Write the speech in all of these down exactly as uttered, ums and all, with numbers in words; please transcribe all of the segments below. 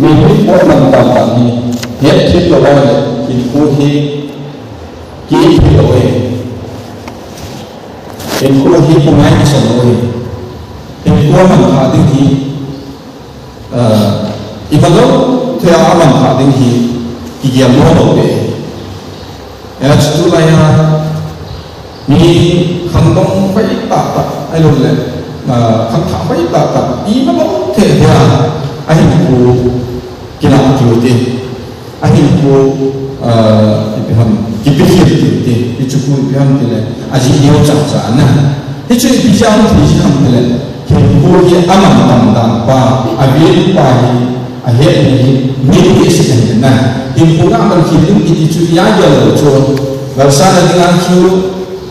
Mi hi po man tam tam hi, het thim lou ahile, hinkho hi ki thim lou e. Hinkho hi pungai kisan lou e. Hinkho man kha ding hi, ah, imalou thei a man kha ding hi, kigel lou lou e. Hichu tulai a mi khangdong pai tah tah, ahilou le, ah, khangthah pai tah tah, imalou thei thei a, ahinkho kilah tiu te, ahinkho, ah, ipi ham, kipe khel tiu te, hichu khu ipi ham tile, ajih diu cha cha na. Hichu ipi jeh a um thei ham tile, hinkho hi aman tam dan pa, avel pa hi, ahet ni hi, mi hi si kan na. Hinkho aman khel ding kiti chu, ya ya lou chu. Galsatna dinga chu,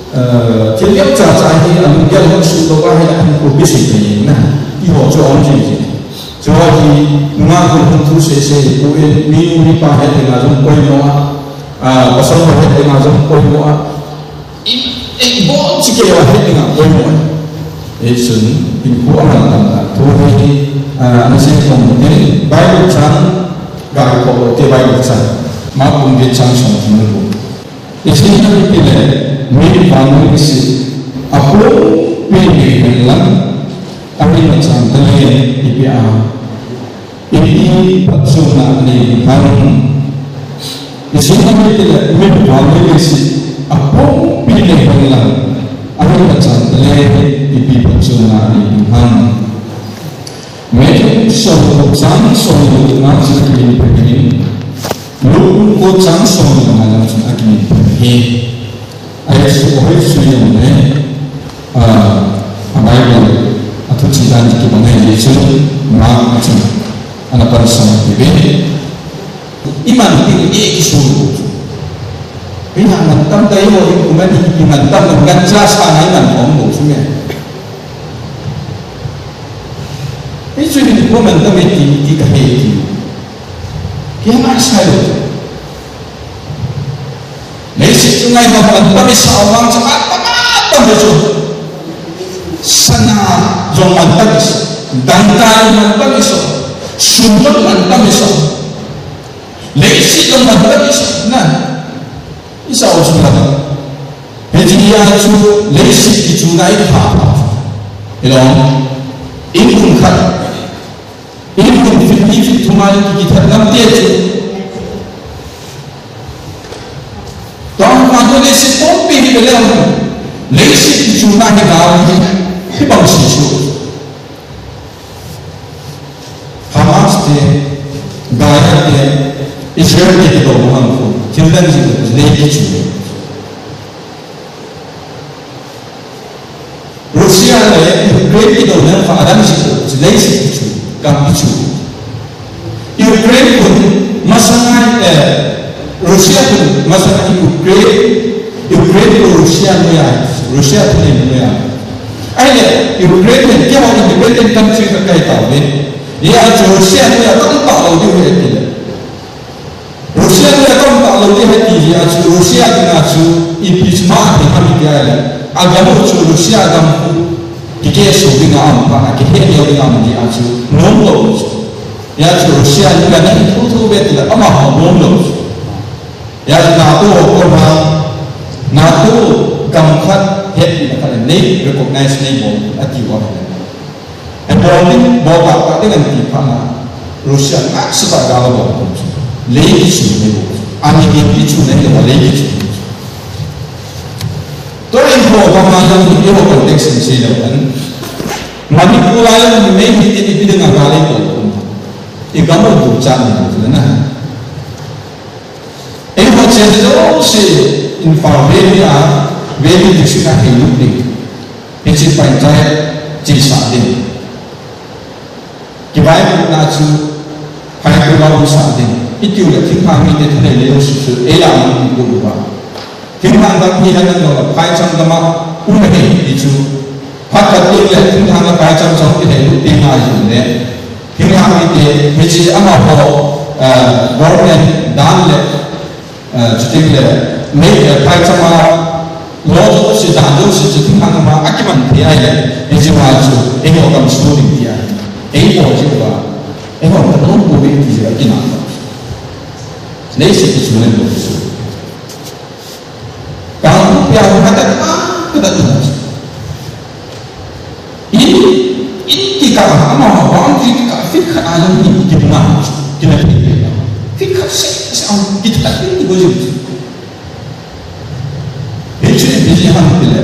eh, thil neo cha cha hi, alunggel hon suh lou ahi, ahinkho busy thei na. Ti ho chu aum jing jing. Chu hi, nunga khun hung thu se se, pu in, mi nu mi pa het dinga jong poimo a, ah, pasal ho het dinga jong poimo a. I, eibol cheh kei uva het dinga poimo e. Hichun, hinkho aman tam dan thu hi, ah, ana sei khom u hite, Bible chang, ga koi u hite Bible chang. Mark bung get chang som thum le gup. Ijeh inem itile, mi vannoi leiset, apumpi neihen lang, ahin machang tah le, ipi a ipi phatchomna anei ding ham. Ijeh inem itile mi vannoi leiset apumpi neihen lang, ahin machang tah le ipi phatchomna anei ding ham. Matthew som le gup chang som le gup na chun akimin peh in. Luke bung ko chang som le nga na chun akimin peh in. Ahi chu, ahi chu jong le, ah, a Bible, athu chih dan kibang ahi jeh chun, Mark a chun, ana pansan ahi ve. Iman ding i kisun u chu. Iman tam tai ho, iman ding, iman tam, iman cha sa na iman om u chu me. Hichu ni ko man tam ti, ti kahe ti. Kei ngai sai lou. Leiset chunga hi mantam masa vang chu atam atam chu. Sana jong mantam masa, dangka jong mantam masa, sum jong mantam masa. Leiset jong mantam masa na. Isa o chu na. Hiche a chu leiset kichuna i pha. Hilou. In kum khat. In kum fifty feet thum a kikithat ngam te chu. Tua hi leiset pumpi hi bele. Leiset kichuna hi gal hi. Hibang si chu. Hamas te, Gaza te, Israel te kidou hang khu. Thil dang jing lei kichu. Russia le Ukraine kidou nang fa adam si chu, lei si chu, kam chu. Ukraine khun masanga, eh, Russia khun masanga Ukraine, Ukraine khun Russia noiya, Russia khun nei noiya. Ahile, Ukraine khun keiho independent country khat kahi tauve. Hijeh chun Russia noiya tamtah lou ding ahi tile. Russia noiya tamtah lou ding ahi ti jeh a chu, Russia dinga chu ipi chu ma ding ham iti ahile, agam u chu Russia gam khu kikehsou dinga aum phat a, kihe lou dinga aum jeh a chu nom lou chu. Hijeh chun Russia noiya nahi thotho ve tile amaho nom lou chu. Hijeh chun NATO ho koma, NATO gam khat hetpina khat nei recognize nei bol ati uva ahile. Abol ding, bol tah tah ding anti phat na, Russia ngaisah tah gal abol chu. Lei kichu nei bol. Ani lei kichu nei bol, lei kichu. Tua in ho ba ma jong ni ho context in sei leu hen. Manipur a jong numei hiti ipi dinga gal abol. I gam u duchat ni chu na. Eiho chate jouse Imphal Valley a, Valley District a hei lut ding. Hiche panchayat chesa ding. Kivaipuna chu phaiphul a umsah ding. Hitiu le thinglhang mite thalheng lei jouse chu eilang in lut uva. Thinglhang gam hi ahin lou le phaicham gam a um ahi ti chu. Phat khat teng le thinglhang le phaicham chom kithei lut ding ahi le. Thinglhang mite, hiche amaho, eh, government dan le, eh, chuti le, mei, eh, phaicham a, law jouse, dan jouse chu thinglhang a akiman thei ahile, hiche a chu, eiho gam suh ding ti ahi. Eiho chu va, eiho ka dong ko ding ti chu, Leiset chu ngen lo chu. Kangpokpi a hung khat a, khat a. In, in kikah, ama boundary kikah, feet khat a jong in kibunga chu. Kina feet khat. Feet khat seh, seh a, kikah in kigo jing chu. Hichu ipi jeh ham itile,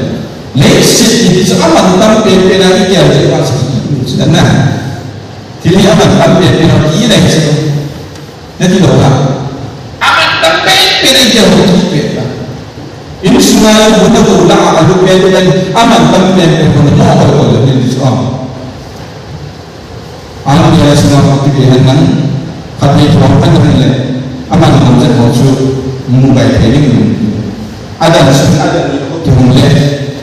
leiset ipi chu aman tam penpen a igel jeh uva chu, chu na. Thil hi aman tam penpen a igel jeh uva. Nati lou ham. Aman tam penpen a igel jeh uva chu penpen. Insunga jong hung na go la a lu penpen, aman tam penpen hung na mo ko ko le ni chu am. Aman ya sina ko ti be han nan, khat ni thong khat ni le, aman nam je ko chu, mu bai thei ding. Adan chu, adan ni ko ti hung le,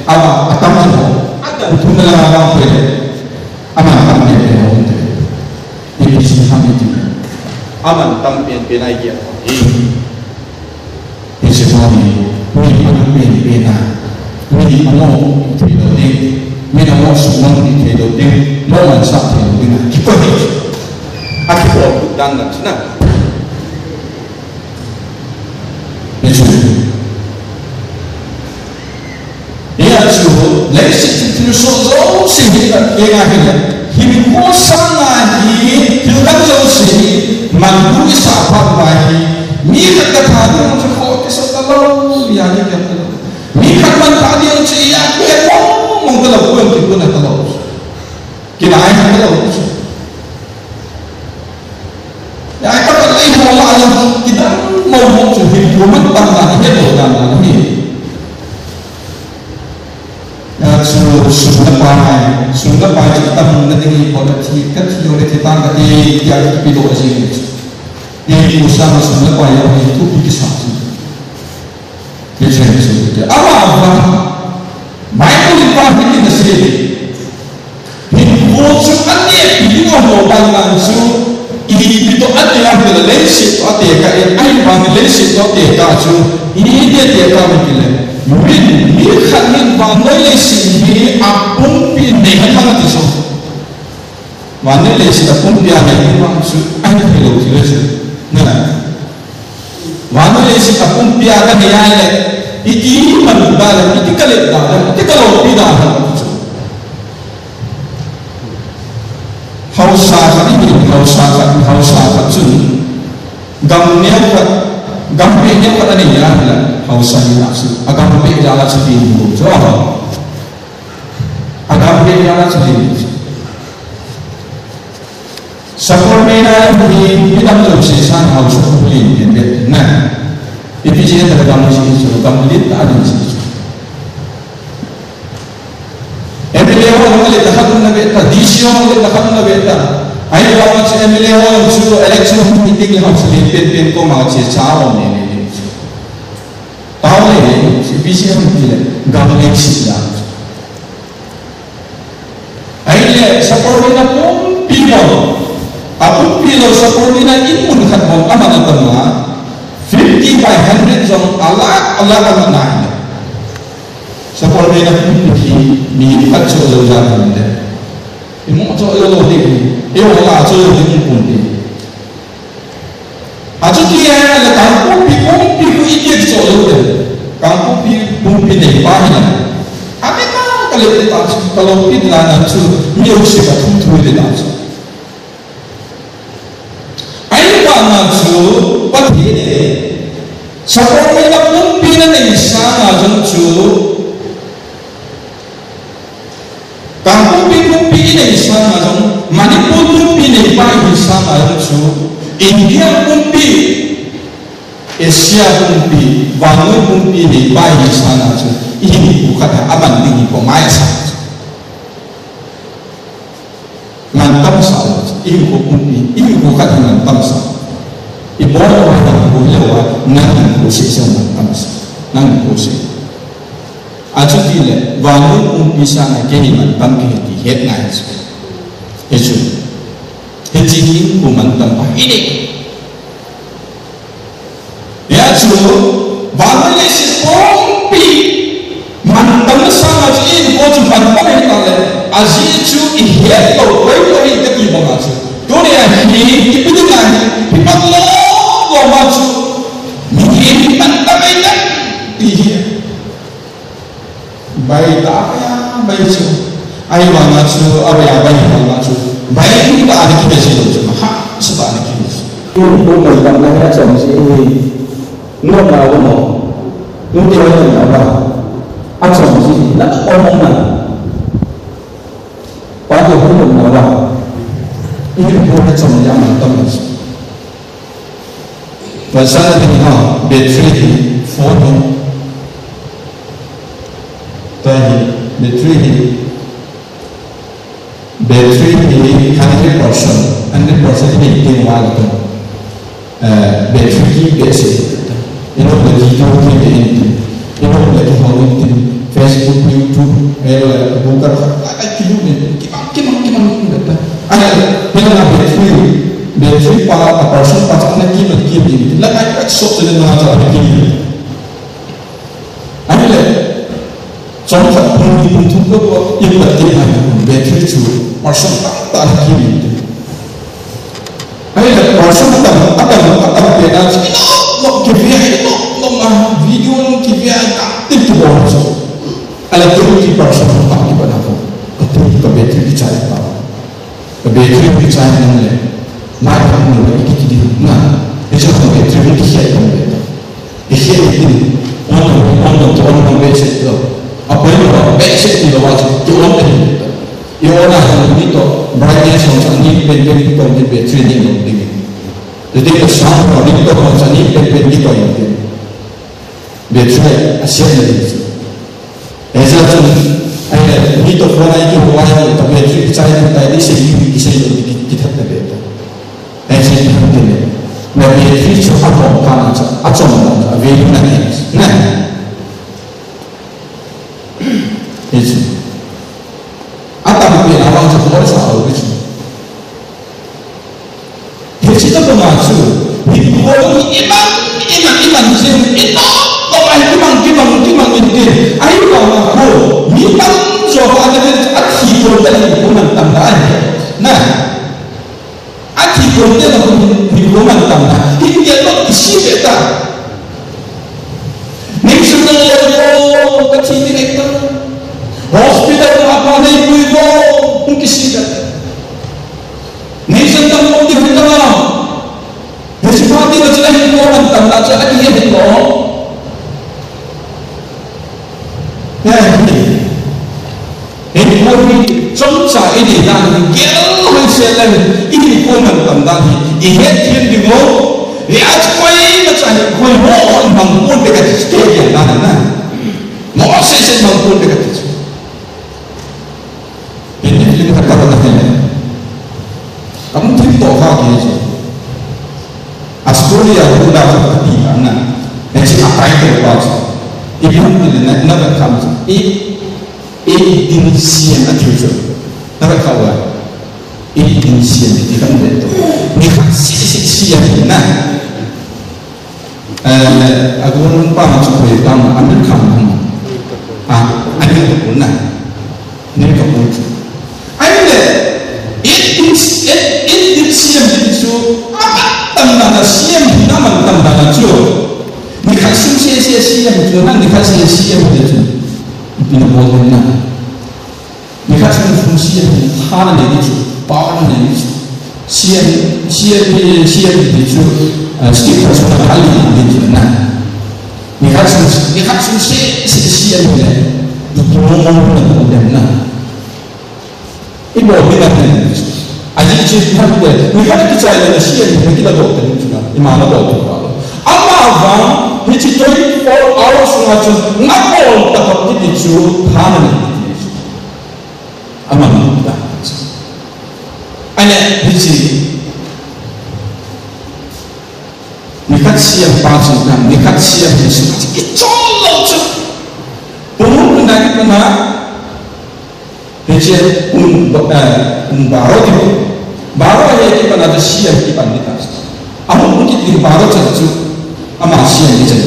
ava, atam chu, adan thum na la ko le, aman tam penpen hung te. Ipi jeh ham iti. Aman tam penpen a igel jeh uva. Hiche bou hi, mi aman penpen a, mi amoh thei lou ding, mi amoh sumang thei lou ding, moh mansah thei lou ding, kikoi hi. Akikoi dan dan chu na. Hichu. Hia chu, leiset thil soh jouse hi, kei nga hi, hinkho sanga hi, thil dang jouse hi, manlu isah phat uva hi, mi khat katha ding chu khoh kisah talou, ya ni khat talou. Mi khat manthah ding chu ya ni mong mong talou, koi kipuna talou. Kinai talou chu. Ai, ka pat lei mo la jong, kidang mo mo chu hinkho mantam dan, het lou dan dan hi. Ya chu sum le pai, sum le pai chu tam na ding hi, pot na thi, ka thi lou le thi tang kati, ya kipe lou jing chu. Hinkho sanga sum le pai jong hi thupi kisa chu. Hiche chu, ama vang, Bible in vang hitin asei. Hinkho chu anepi ding ho bang lang chu, ipi toh atekah a hile, leiset toh atekah in, ahivangin leiset toh atekah chu, iti tekah ham itile, min, mi khat in vannoi leiset hi apumpi nei hen lang ati chu. Vannoi leiset apumpi a nei ding vang chu, ahi thei lou thil chu. Na. Vannoi leiset apumpi a kanei a le, iti man da le, iti kalet da le, iti kaloupi da le. Haosa khat ni, haosa khat, haosa khat chun. Gam neo khat, gam peh neo khat anei a le, haosa ni na chu. Agam peh jal a chu ti ni chu. Agam peh jal a chu ti ni chu. Sapormeina hi, midang jouse sanga haosa khu len pen bep na. Ipi jeh a gam len chu, gam len tah len chu. M L A ho jong len tah khat um na bep ta, D C ho jong len tah khat um na bep ta. Ahivang chu M L A ho jong chu election hung hi teng le haosa len pen pen koma che cha um ne ne ne chu. Tao le, ipi jeh ham itile, gam len chu ya. Ahile, sapormeina pumpi bou. Apumpi lou sapormeina in mun khat bou, aman atam a. Fifty by hundred jong, a lakh, a lakh aman ahi. Sapormeina pumpi hi, mi khat choh jou jat ahi. Imo choh jou lou ding, eiho la choh jou ding pumpi. Achuti ahile Kangpokpi pumpi khu iti kichoh jou dem. Kangpokpi pumpi neipa hi na. Ame ka kale ta chu, kaloupi la na chu, mi jouse ka thum thui le ta chu. Ahivang a chu, Pathen in, sapormeina pumpi nanei sanga jong chu, Kangpokpi pumpi inei sanga jong, Manipur pumpi neipa ihi sanga jong chu, India pumpi, Asia pumpi, vannoi pumpi neipa ihi sanga chu, ihinkho khat a aman ding hi koi mai sa. Mantam sa, ihinkho pumpi, ihinkho khat hi mantam sa. Ibol uva hinkho lou a, nang hinkho seh seh mantam sa. Nang hinkho seh. Achuti le, vannoi pumpi sanga keini mantam kahi ti het ngai chu. Hichu. Hiche hi hinkho mantam pa hi ding. Hia chu, vannoi leiset pumpi mantam sanga chu hinkho chu mantam ahi tale. Ajeh chu ihet lou koi koi hi kati banga chu. Tuni a hi, ipi dinga hi, ipi bang lou, lou ma chu. Bai chu. Ahivanga chu, abai abai vanga chu. Bai ta ana kibe ji lou chu. Ha, sa ta ana kibe ji. Kum kum bai tam na ha chom ji. Nuam na uva mo. Nuam ti uva nuam na uva. Achom ji. Na om om na. Pa ti uva nuam na uva. Ipi kum na chom ji ama tam ji. Pasal ni ha, battery hi, phone hi. Tahi, battery hi. Battery hi hundred percent, hundred percent hi tin wal tu. Eh, battery ki bese. Ino battery ki bese. Ino battery hong tin. Facebook, YouTube, eh, Google, ai, ai, ki bese. Kimang, kimang, kimang, kimang, ta. Ai, hina battery, battery pa, a percent pa, na kimang, kimang. La, ai, ai, so, na, na, na, kimang. Ahile, chomkhat pung ni pung thum louva, ipi ti ham, battery chu percent tamtah ana kimin te. Ahile, percent atam, atam, atam pen a chu, inom nom kive, inom nom a, video jong kive, atam tin kibol chu. Ahile, twenty percent atam kipat a ko, ka battery kichai ta. Ka battery kichai nang le, mai phang nang le, iki kidi na. Hiche ka battery kichai nang le ta. Ihi itin, on, on, on, on, on, on, bese lo. Apoi lo, bese ti lo wa chu, ki on te. I on a, ni to, brightness on sa, ni pen pen ki on te battery ni lo ding. Ti te ka sound, ni to on sa, ni pen pen ki on te. Battery a siat na ding. Esa chu, ai, ni to phone ai ki ho ai, ta battery ki chai ni tai ni se ni ki se ni ki, ki that na be ta. Ai, se ki that ni. Na battery chu a bom ka na cha, a chom na cha, a ve na ni. Na. Ai chu. Atam pen a vang chu bol sa lo chu. Hiche tabang a chu, hinkho hi iman, iman, iman jing, inom nom a hi kimang, kimang, kimang in tin. Ahivanga kho, mi tamjo khat ana ven, athi kon teng hinkho man tam dan ahi. Na, athi kon teng hinkho man tam dan. Hin gel lou kisi be ta. Nation lou, ka thi ding ahi ta. Hospital a pa nei pui lou, hung kisi be ta. Nation tam lou ti hung ta. Hiche pa ti na chu ahin ko man tam na chu ati ahin lou. Hinkho hi chomcha i nei dan hi gel hoi se le, i hinkho man tam dan hi i het thim ding u. Hiche koima cha hinkho hi mo mang pon te ka ti chu, te gel dan na. Mo se se mang pon te ka ti chu. Pen ni film khat ka na hen. Kam thim to kha ki chu. Australia ko da ka ti ka na. Hiche a title pa chu. I phun ni na, na ka kam chu. I, i din siam a ti chu. Na ka wa. I din siam ti kam de to. Ni kha si, si, siam na. Eh, a gon pa ma chu koi pa ma, Amir Khan ma. Ah, Amir Kapoor na. Amir Kapoor chu. Ahile, it is, it, it is siam ti chu, aman tam na na siam hi na man tam na na chu. Ni khat sung se se siam chu, na ni khat se siam ti chu. Ipi na bol na. Nikhat sung sung siam hi tha na nei ding chu, power na nei ding chu. Siam, siam, siam ti chu, ah, stick khat sung na hal ding chu na. Nikhat sung, nikhat sung se, se, siam hi le, i ki mo mo na mo dem na. I bol ding na nei ding chu. Ajeh chu phat le, nikhat kichai le na siam hi na ki la dok ta ding chu na, i ma na dok ta. Ama vang, hiche twenty-four hours sunga chu, na bol ta pat ti chu, tha na nei ding chu. Aman ta. Ahile, hiche. Nikhat siam pa chu kan, nikhat siam hi chu. Kichol lou chu. Pung na ki pana. Hiche pung, eh, pung baro ki. Baro hi ki pana chu siam ki pan ni ta. Ahung kit ding baro chan chu ama siam ni chan.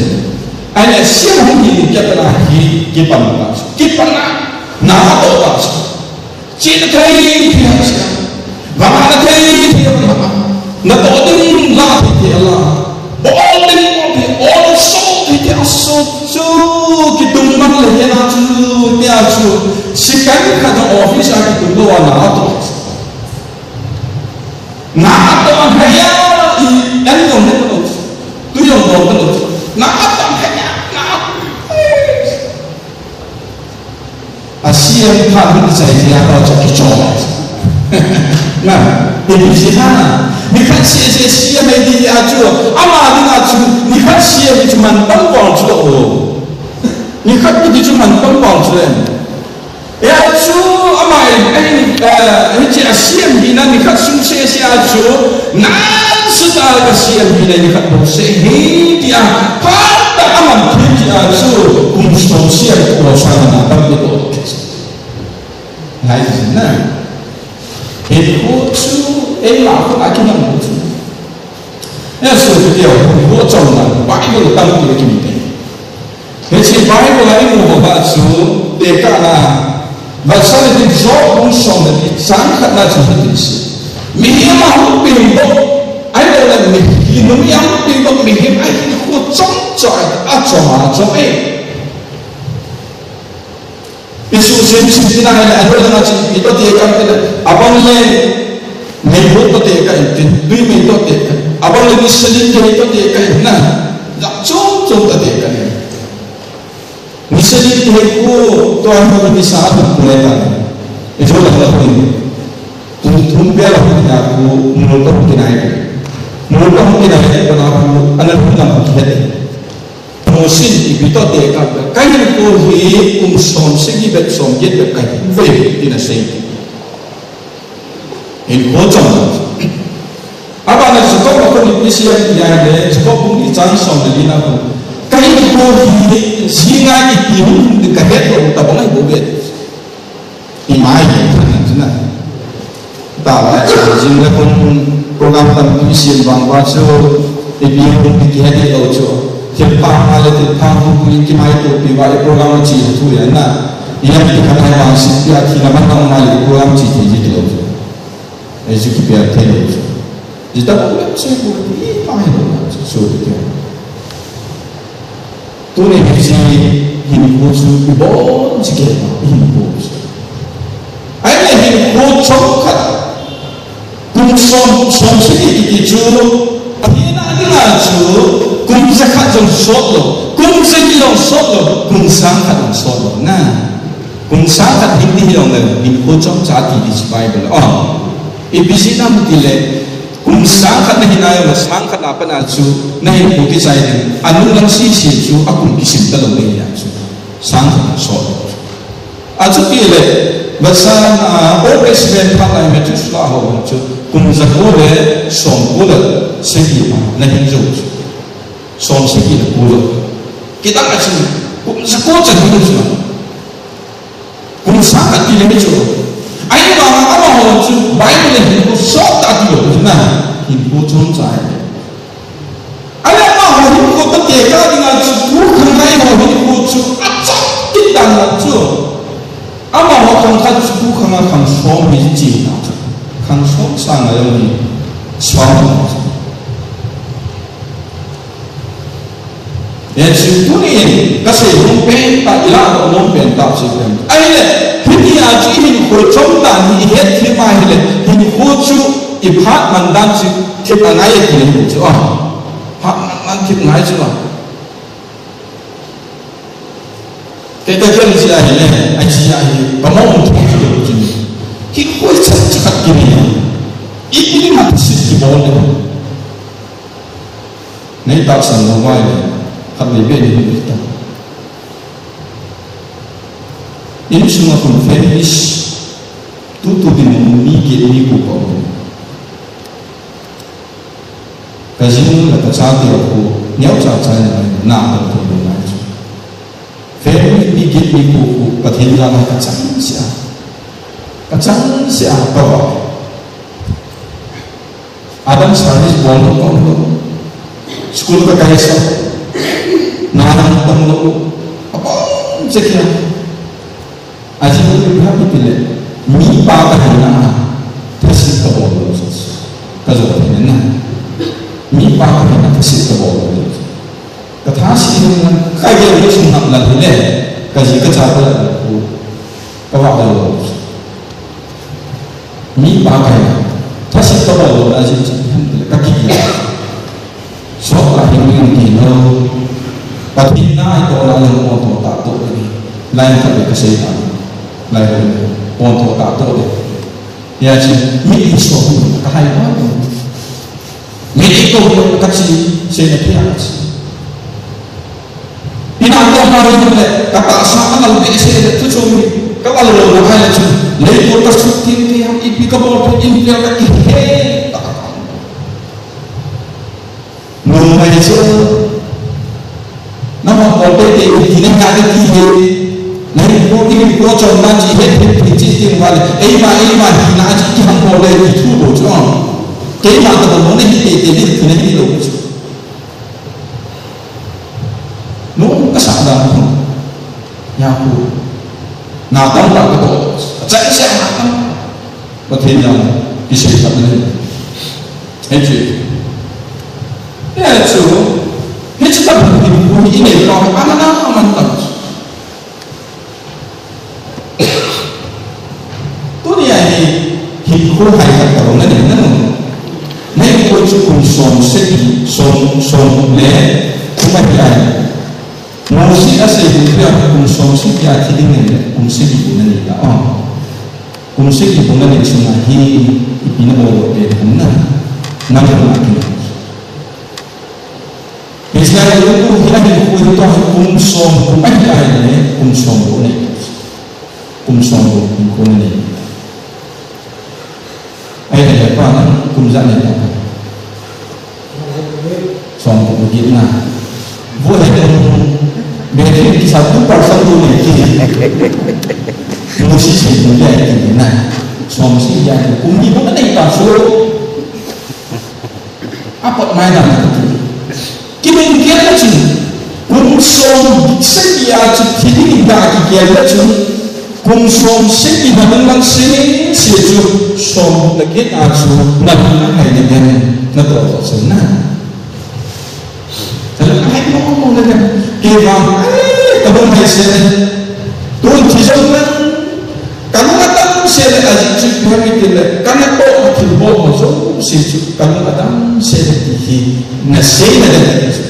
Ahile siam hung hi ni kya pana hi kipan na. Kipan na, na to ta. Chena thei thei a siam. Vang na thei thei a la. Na to ding la thei thei a la. Bol ding bol thei, ol so thei thei a so. Chu kitung man le na chu, tia chu. Pathen phat hung kichai jeh a koi cha kichom. Na, ipi jeh ham. Nikhat sese sia mai ti a chu, ama dinga chu, nikhat sia hi chu man tam bol chu o. Nikhat kiti chu man tam bol chu le. Hia chu ama, eh, eh, hiche a siam hina nikhat sung sese a chu, nan sita ka siam hina nikhat bou se hi ti a, phat ta a man thim ti a chu, kum som sia ko sa na tam ti to. Ngai na. Hinkho chu, eima khu a kinam khu chu. Hiche chu, hinkho chom na, Bible tam ti le kim te. Hiche Bible a imu ho ba chu, tekahna, Bible a chu Job bung som le li chang khatna chu hitin asei. Mihem a hung peng bou, ahilouleh mihem, numei a hung peng bou, mihem a hinkho chom chom, achom a chom e. Isuhsim sim tina ahile, ahilou langa chu ipi toh tekah em tile, abang le meiho toh tekah in tin, twi mei toh tekah. Abang le nisa lim thei toh tekah in na. Jat chom chom toh tekah in. Nisa lim thei khu, tua hi nisa a tum pule ta. Ijo la la khu. Tum tum pe la khu tina khu, mul toh khu tina e. Mul toh khu tina e, kona khu, ana khu lam khu het. Mosin ipi toh tekah, ka hinkho hi kum som sagi bep, som get bep ka hi ve, tin asei. Hinkho chom. Abana Jacob a kon ipi asei em tia le, Jacob bung li chang som le li na kon. Ka hinkho hi, jinga ipi hung ding ka het lou tabang ahi bou ve. Imai hi, na. Tala, jing le kon program tampi sem vang uva chu, ipi hung ding kihe lou chu. Thil pha le thil pha hung ding kimaitopi uva, i program chi thu ya na. Ijat khat hai vang sipia thina man tong mai le program chi thei ji lou chu. Ei ju kipia thei lou chu. Jita ko le se ko imai lou chu, so ti. Tuni hiche hinkho chu ibon cheh kei ma, hinkho chu. Ahile hinkho chomkhat, kum som, som sagi kiti chu, athina dinga chu, kum jakhat jong sot lou, kum sagi jong sot lou, kum sang khat jong sot lou, na. Kum sang khat hin ti hilou le, hinkho chomcha ti ti chu Bible. Oh, ipi jeh ham tile, kum sang khat na hina jong le, sang khat a pat a chu, na hinkho kichai ding. Anung lang sese chu, akum kisim talou ding ahi chu. Sang khat na sot. Achuti le, vasa, ah, Old Testament phat lai Methuselah ho chu, kum jako le, som ko le, sagi ma, na hin jou chu. Som sagi na ko jou. Kidang a chu, kum jako cha hin jou chu. Kum sang khat ti le mi chu. Ahivang amaho chu Bible in hinkho sot tah ti lou chu na. Hinkho chomcha ahi. Ahile amaho hinkho toh tekah dinga chu tu khanglai ho hinkho chu achom kit dan la chu. Amaho khang khat chu tu khang a khang som hi chi na chu. Khang som sang a jong hi som na chu. Hiche tunin, kasei nom pen tah, ilah nom pen tah chu pen. Ahile, hitia chu ihinkho chom dan hi ihet thei ma ahile, hinkho chu iphat man dan chu thip angai e ti chu a. Phat man dan thip ngai chu a. Kei ka gel jeh ahile, ajeh ahi, pamong thei chu chu. Hinkho chan chu khat kini. Ipi ma thil kibol le. Nei tahsan lou vai le, khatvei beh ni hung ta. Insunga kon family, tutu dinmun mi get mi ko pa. Ka jinu le ka chate ho, neocha cha na ta ko lo nai chu. Family mi get mi ko ko, Pathen jal a ka chang sia. Ka chang sia ka va. Adam service bol lou, bol lou. School ka kai sa. Nahan bol lou. Abang check ya. Ajinu ipi ham itile. Mipa ka hina. Thase ka bol lou. Ka jo ka hina. Mipa ka hina thase ka bol lou. Ka thase hina. Ka gel lou sung ham la hile. Ka ji ka cha ka la ko. Ka va lou. Mipa ka hina, thase ka bol lou na jeh chu ipi ham tile ka kigel. Sot la hin min ti lou. Pathen na itoh na jong mo to ta to ni. Line khat le ka sei ta. Pon tho ta to de. Ya chi, mi i so ka hai ba. Mi i ko ka chi, se na pia chi. Ina ko ma ri le, ka ta sa ka lal be se le tu chu mi. Ka lal lo lo hai le chu. Le ko ka su tin ke ham i pi ka bol pe in pe ka i he. Numei chu, nangho bol teitei u ti nang ka ti he. Nang ko ti ko chom na chi he, he, he chi ti ma le. Eima, eima, hi na chi ki ham bol le ti thu lo chu. Keima to mo ne hi teitei ni thu ne hi lo chu. Nu ka sa da nu. Ya ku. Na tam ta ko. Cha se na tam. Pathen jam kisei khat ni. Hichu. Hichu. Hichu ta bu ni bu ni nei ko ana na man ta. Tunia hi hinkho hai khat ta na ni na nu. Nei ko chu kum som sagi, som, som le kum ahi. Mosi asei hi pia kum som sagi a thi ding nei le kum sagi bu na nei ta. Oh. Kum sagi bu na nei chunga hi ipi na bol lo te khan na. Nang ko na ki. Israel tu hi ahi ku hi to kum som kum ahi ahi le kum som bu nei. Kum som bu kum na nei. Ai le pa na kum ja nei ta. Som kum ki na. Bo he kum. Be ki sa tu pa sa tu nei ki. Mosi se ni ya ki na. Som si ya kum ni bu na nei ta so. Apot mai na. Kibang kian na chun, kum som sagi a chu thi ding da kigel na chun, kum som sagi na hung lang sese chu, som na kit a chu, na hung lang hai na gen, na to to chun na. Tala hai mo mo na gen, ke ba, ai, ta bang hai se, tun thi jong na, Ka lung a tam se le a ji chu ipi ham i ti le, ka na toh thil bol ho jouse chu, ka lung a tam se le ti hi, na sei na le na ti chu.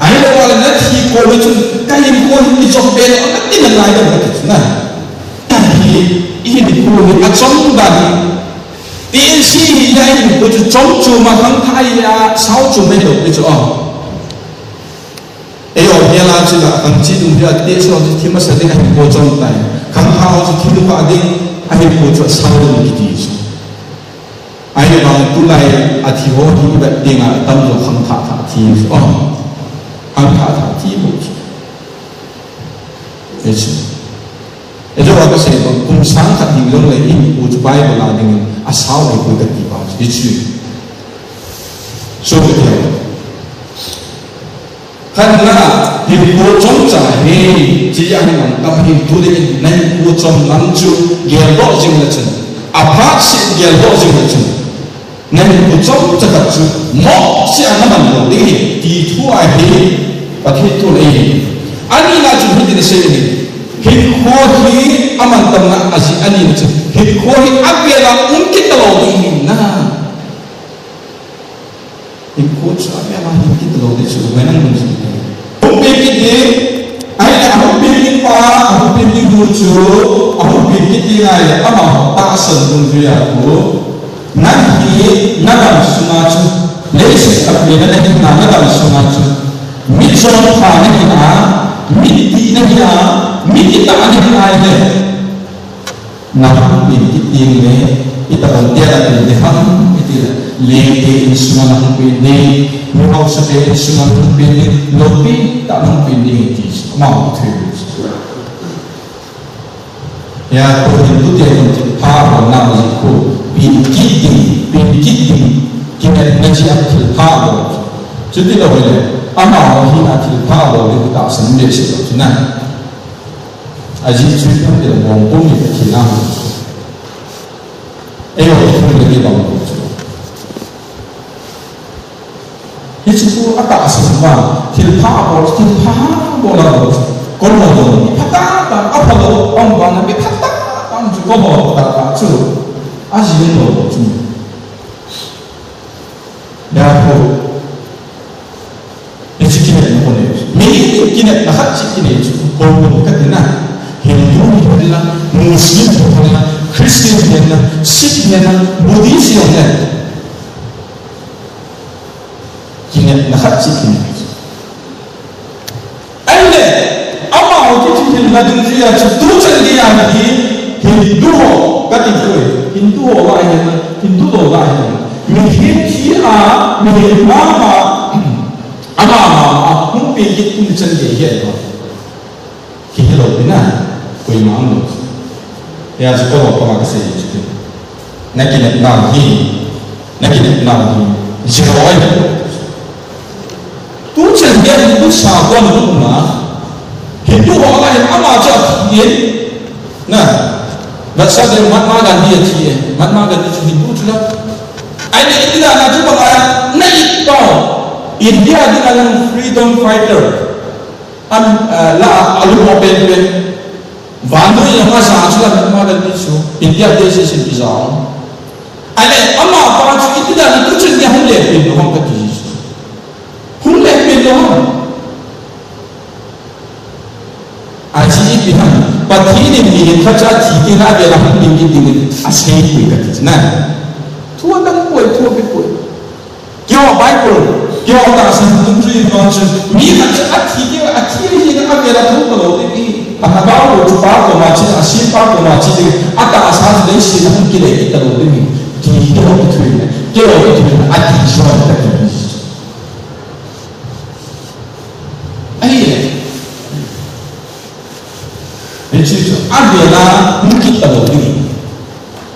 Ahilou le na thi ko le chun, ka hinkho hi i jop be le, na ti na lai le na ti chu na. Ka hi, i hinkho hi a chom dan hi. Ti in si hi ya hinkho chu chom chu ma khang thai ya, sao chu mai lo ti chu a. Eiho hia la chu la, khang chi dung hia te so chu thi masa ding a hinkho chom tai. Khang ha ho chu thi du pha ding a hinkho chu a sao ding kiti chu. Ahivang tulai a thi ho hi i vet ding a tam jo khang thah thah thi chu. Oh. Khang thah thah thi bo chu. Ei chu. Ei chu a ka sei bang kum sang khat ding jong le i hinkho chu Bible a ding a sao ding ko ka ti pa chu. Ei chu. So ka ti. Khatna, hinkho chomcha hi, chi a hi mang tam hi tu ding in, na hinkho chom lang chu, gel doh jing le chun. A phat seh gel doh jing le chun. Na hinkho chomcha khat chu, mo seh a na man lo ding hi, ti thu ahi, Pathen thu ahi. Ani na chu hiti na sei hi. Hinkho hi, a man tam na a ji ani na chu. Hinkho hi a vel a um kit ta lo ding hi na. Hinkho chu a vel a hung kit lou ding chu, hoi nang lungset te. Hung pen kit ding, ahile a hung pen ding pa, a hung pen ding nu chu, a hung pen kit ding ahile, amaho tahsan dungjui a khu. Nang hi, na dam sunga chu, leiset a pen na hi na, na dam sunga chu. Mitjom pha na hi a, mittih na hi a, mi kitah na hi a ahile. Na hung pen kit ding le, itobang tia na pen ding ham, iti le, lengte insunga na hung pen ding, mi haosate insunga na hung pen ding, loupi tah na hung pen ding, ti chu, amaho thu. Hia, ko Hindu te hung thilpha bol na ji khu, pen kit ding, pen kit ding, kinepna ji a thilpha bol. Chuti lou le, amaho hi a thilpha bol ding tahsan behseh lou chu na. Ajeh chu ipi ham itile bong pum ni Pathen a hung chu. Eiho hi thum le ni bang chu. Hichu khu atahsan uva, thilpha bol, thilpha bol a bol chu. Kon ho dong, mi phatah tah, aphalou, aum vang, mi phatah tah chu, kon ho tah tah chu. Ajing lou chu. Therefore, hiche kinepna khu nei. Mi kinepna khat chu kinei chu, houbung kati na. Hindu ni hinla, nu Muslim hina, Christian hina, Sikh hina, Buddhist hina. Kinepna khat chu kinep. Ahile, amaho kithilna dungjuia chu tuchan geiya hi Hindu ho kati chu, Hindu ho la hina, Hindu ho la hina. Mihem hi a, mihem mama, amama, a, hung pi kit tuchan gei hi a. Kihe lou pi na, koima um lou. Hijeh chun koi ho koma kasei chu. Na kinepnau hi, na kinepnau hi, zero ahi. Tuchan gei Hindu sa kon tu na. Hindu ho la hin ama chu athi e. Na, vetsahna Mahatma Gandhi athi e. Mahatma Gandhi chu Hindu chu la. Ahile India na chu bang a, na it pau. India dinga freedom fighter. Am, eh, la, alu mo pen pen. Vannoi lama ja chu la Mahatma Gandhi chu. India te se sin pi ja. Ahile, amapa chu iti dan tuchan gei hung le pen lou ham kati chu. Hung le pen lou ham. Aji ipi ham. Pathen in mihem khat chu athi teng le avel a hung ding ding ding asei poi kati chu na. Thu adang poi, thu api poi. Keiho Bible, keiho tahsan dungjuiya chun, mi khat chu athi teng, athi ahi teng avel a thou talou ding ahi. Alhagao chu pa koma chun, asempa koma chun, atahsa chu leiset a hung kile kit talou ding ahi. Ti keiho kithuina, keiho kithuina, ati chu ahi kati. Ahi. Hichu chu, avel a hung kit talou ding ahi.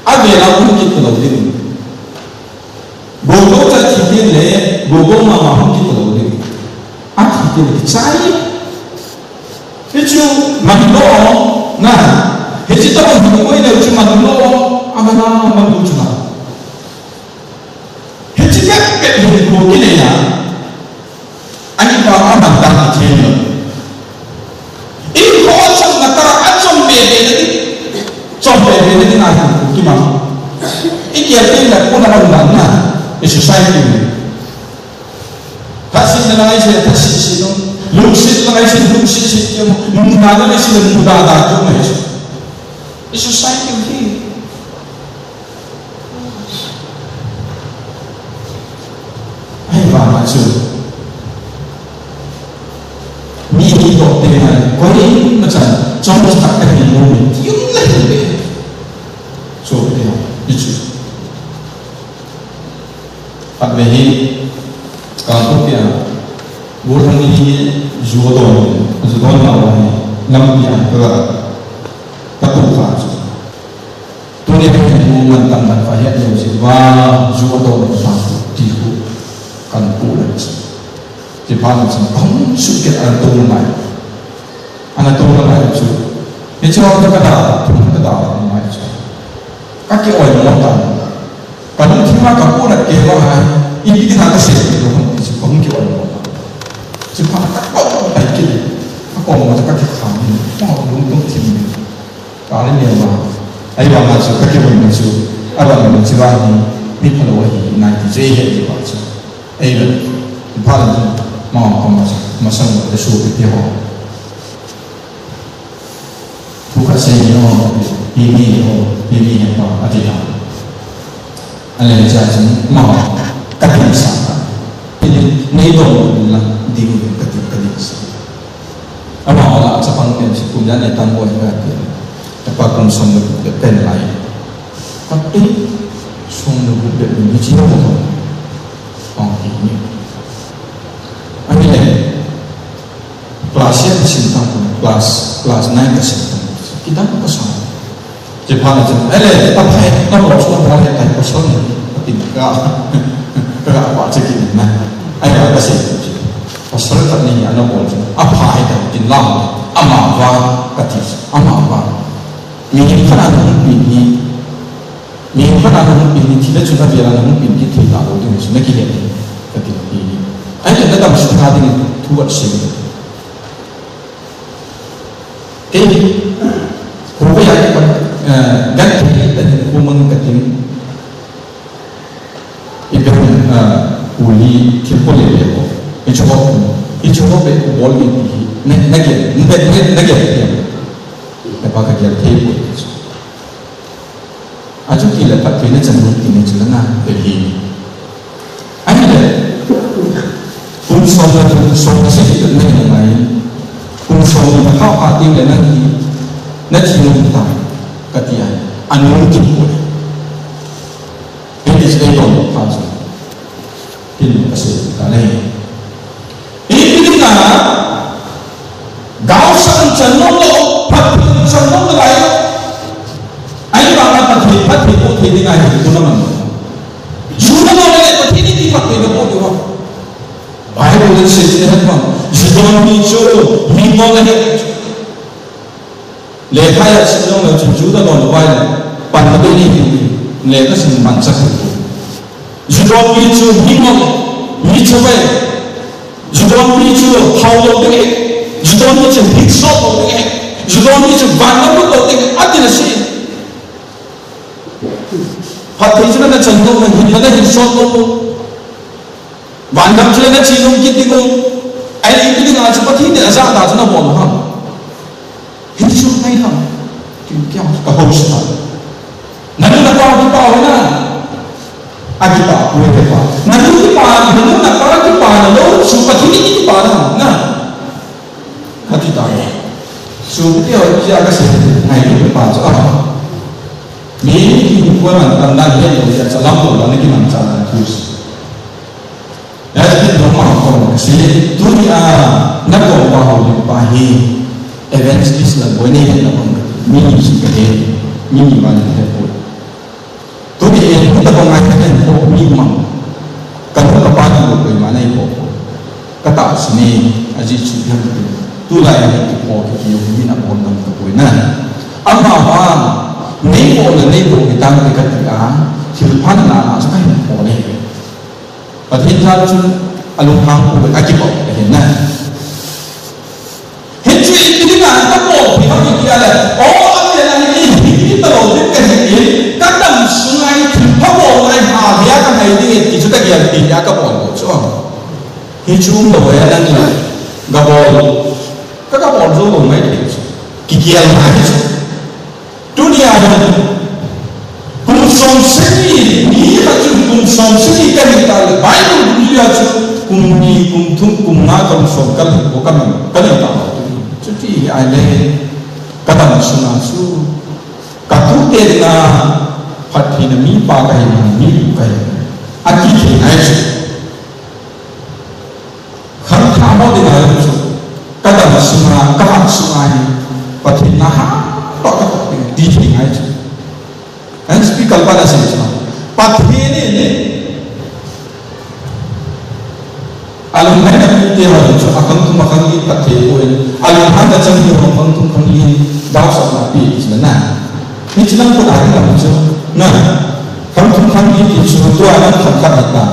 Avel a hung kit talou ding ahi. Gogo cha thi teng le, gogo mama hung kit talou ding. Athi teng le kichai. Hichu man lou na. Hichu tobang hin koi le chu man lou. Amana man lou chu na. Hichu kei pet hin ko kile na. Ani pa aman dan a thei lou. Inkho chomna tah a chom be be na ding. Chom be be na ding a hin kima. I kial teng le kona man dan na. I society. Thase na lai se thase se lou. Lungset na lai se lungset se lou. Muda na lai se muda da lou na. I society hi. Ahivanga chu. Mi hi toh teng le, koima chan, chomkhat kahi lou, ti um le le. So, eh, hichu. Khatvei hi, Kangpokpi a, gollhang ni hi, ju adon, ju adon nau hi, lampi a, ka, ka tu kha chu. Tuni hin u man tam man fa het lou jeh uva, ju adon ta ti khu kan pu le. Ti pha le chun, ahung sukeh ana tong lai. Ana tong lai chu. Hiche ho ka da, ka da mai chu. Ka ki oi mo ta. Ka lungthim a ka pu na ke va hai. Ipi dinga ka sei lou ham ti chu, ka hung ki oi mo ta. Ti pha ka ko tai ki. Ka ko mo ta ka ki kham ni. Mo lungthim ni. Ka le ne ma. Ahivanga chu ka kivon na chu. Ahivanga chu va ni. Mi phalou ahi nai ti chu eihe ti va chu. Eive. Phalou ma ma ma masang le su ti ho. Thu khat sei ni ho. Pi ni ho. Pi ni ho. Ati ha. Ahile hiche a chun amaho, ka dingsa ta. Tuni, nei dong la ding ka ti, ka dingsa. Amaho la chapang pen si kum jan e tam boi ka ti. Chapa kum som le gup le pen lai. Ka ti, som le gup le ni chi mo. Ong ti ni. Ahile, class eight ka sim tam, class, class nine ka sim tam. Kidang ka sa. Chuphat na chun, "Ele, ta phai, na bol chu na bol he, tai pasal ni." Ati ka, ka pa che ki na. Ai ka sei chu. Pasal khat ni ana bol chu. A phai ta tin la. Ama va ka ti. Ama va. Mi khat ana hung pi ni. Mi khat ana hung pi ni, thi le chun a vela ana hung pi ni, thi ta lo ding chu na ki he. Ka ti pi ni. Ai ka na dam su kha ding thu wat sei. Kei, kho ko ya ke pan, eh, gan ke, eh, ko mang ka ting. Ibe, eh, uli, thil ko le le ko. Ichu ho, ichu ho be ko bol ni ti. Ne, ne ke, ne, ne, ne ke. Ne pa ka ke thei ko. Achuti le phattheina chan nom ti ni chu na, te hi. Ahile, kum som le kum som sagi na hi ngai. Kum som ni na kha pha ti le na hi, na thi nom ta, kati a. Anu ti ko. It is a don pha chu. Tin ka sei ta le. Ipi dinga, gaosang chan nom lou, Pathen chan nom lou lai. Ahivanga Pathen, Pathen bou thei dinga hi tu na man. Ju na mo le Pathen ni ti Pathen na bou tu. Bible in sei ti het ma. Ju don ni chu, mi mo le. Lekha a sim jong le chu Juda lon vai le, pan na bei ni ti, lekha sim man chak ti. Ju don mi chu mi ngol, mi chu vai. Ju don mi chu hao lo ding. Ju don mi chu hit so lo ding. Ju don mi chu van na lo ding. Ati na si. Phat thei chu na chan lo, na hit na hit so lo. Van gam chu le na chi nom kit ding u. Ahile ipi dinga chu Pathen in ajah ta chu na bol u ham. Hichu ngai ham. Kin kya ka ho sa. Nanu napa kipa ho na. Akipa, pu kipa. Nanu kipa, nanu napa kipa na lou, chu Pathen in kipa na, na. Kati ta. Chu ti ho kya ka sei, ngai kipa chu. Ah. Mi ki ko man tan dan he lo ya cha lam lo na ki man cha na tu. That's the normal form. Kasi, tunia, na ko pa ho pa hi, evangelist la boi ni na ko, mi ni si ka he, mi ni ma ni he ko. Tuni e, ni ta ko ngai ka he ko, mi ma. Ka ko ka pa ni ko, ko ma ni ko. Ka ta si ni, a ji chu yang ko. Tu la ya ki ko, ki yo, mi na ko na ko na. Ama ma, nei ko na nei ko, ki tang ka ti a, thil pha na na, sa ka he ko ni. Pathen tha chu alunghang pu a kibol ahi na. Hichu ipi dinga ka bol pi ham iti a le. O, a le na ni hi ta lo din ka hi in. Ka dam sunga hi thil pha bol ngai ha hia ka ngai ding ti chu ka gel pi hia ka bol lo chu. Hichu um lo ya na ni. Ka bol. Ka ka bol zo lo mai ti chu. Ki gel na hi chu. Tunia hin, kum som sagi, mi khat chun kum som sagi ka hi ta le, Bible dungjuia chu, kum ni, kum thum, kum nga, kum som ka hi ko ka man, ka hi ta. Chuti hi ahile, ka dam sunga chu, ka tute dinga, Pathen a mipa ka hi, mi pu ka hi, ati thei ngai chu. Khangthah mo dinga chu, ka dam sunga, ka hat sunga hi, Pathen na ha, pa ka ti thei ngai chu. Kan speaker pa na sei chu. Pathen in, alunghai na tute ho chu, akhang thum akhang li Pathen ko in, alunghai na chang li ho khang thum khang li, dau sa na pi chu na. Hiche lang ko dai lang chu, na. Khang thum khang li ti chu, tua lang khang khat ta.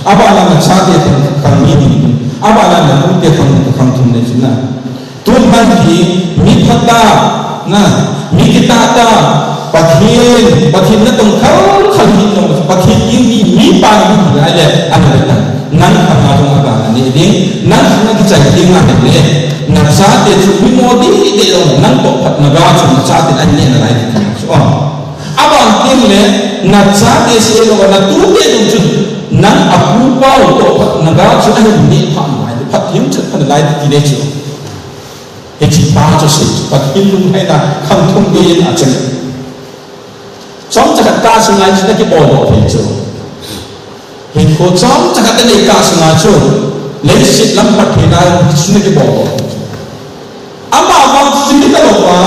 Abana nachate khang, khang li ni. Abana natute khang, khang thum ni chu na. Tun man hi, mi phatah, na, mi kitahta, Pathen, Pathen natong khalkhal hi no, Pathen ding mi, mipa na hi ahile, ana le ta. Nang khang a jong aga na ne ding, nang khang a kichai ding a ne. Nachate chu mi mo ding de lo, nang toh phat na ga chu nachate a ne na lai ding chu. Oh. Abang tin le, nachate se lo, natute ding chu, nang apu pa u toh phat na ga chu a hin ne pha mai, phat him chat pha lai ti le chu. Hiche pa chu sei chu, Pathen lunglhaina khang thum gei in a chang. Chomcha khat ka sunga chu na kibol doh thei chu. Hinkho chomcha khat nei ka sunga chu. Leiset lam Pathen a chu na kibol doh thei chu. Ama vang chu ti ta lou va,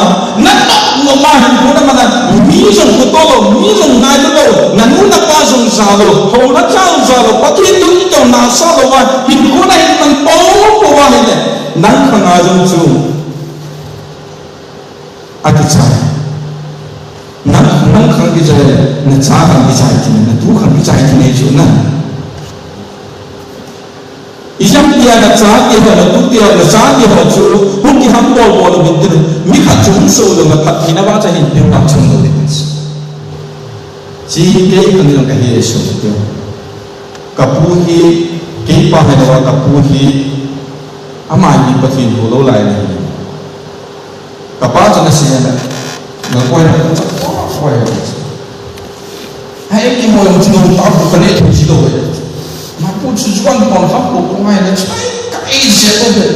na nop nop ma hinkho na mana, mi jong ko to lou, mi jong ngai lou, na nu na pa jong ja lou, ho na chang ja lou, Pathen tu ki to na sa lou va, hinkho na hin man po po va hin le. Nang khang a jong chu. A kichai. Nang, nang khang kichai, nacha khang kichai ti, natu khang kichai ti nei chu na. Ijemtia nachate ho, natute ho, nachate ho chu, hung kiham bol bol lou ding tin, mi khat chu hung so lou, na phat hi na va cha hin pin pam chang lou ding. Chi hi kei khang jong ka hi e so ti. Ka pu hi, kei pa hi na va ka pu hi, ama hi Pathen thu lou lai ni. Ka pa chu na sei na. Nga koi na, koi na. Hai ki mo yong chino ta bu ka le thu chi lo ve. Ma pu chu juan pon kham pu ko ngai na chai ka e je to ve.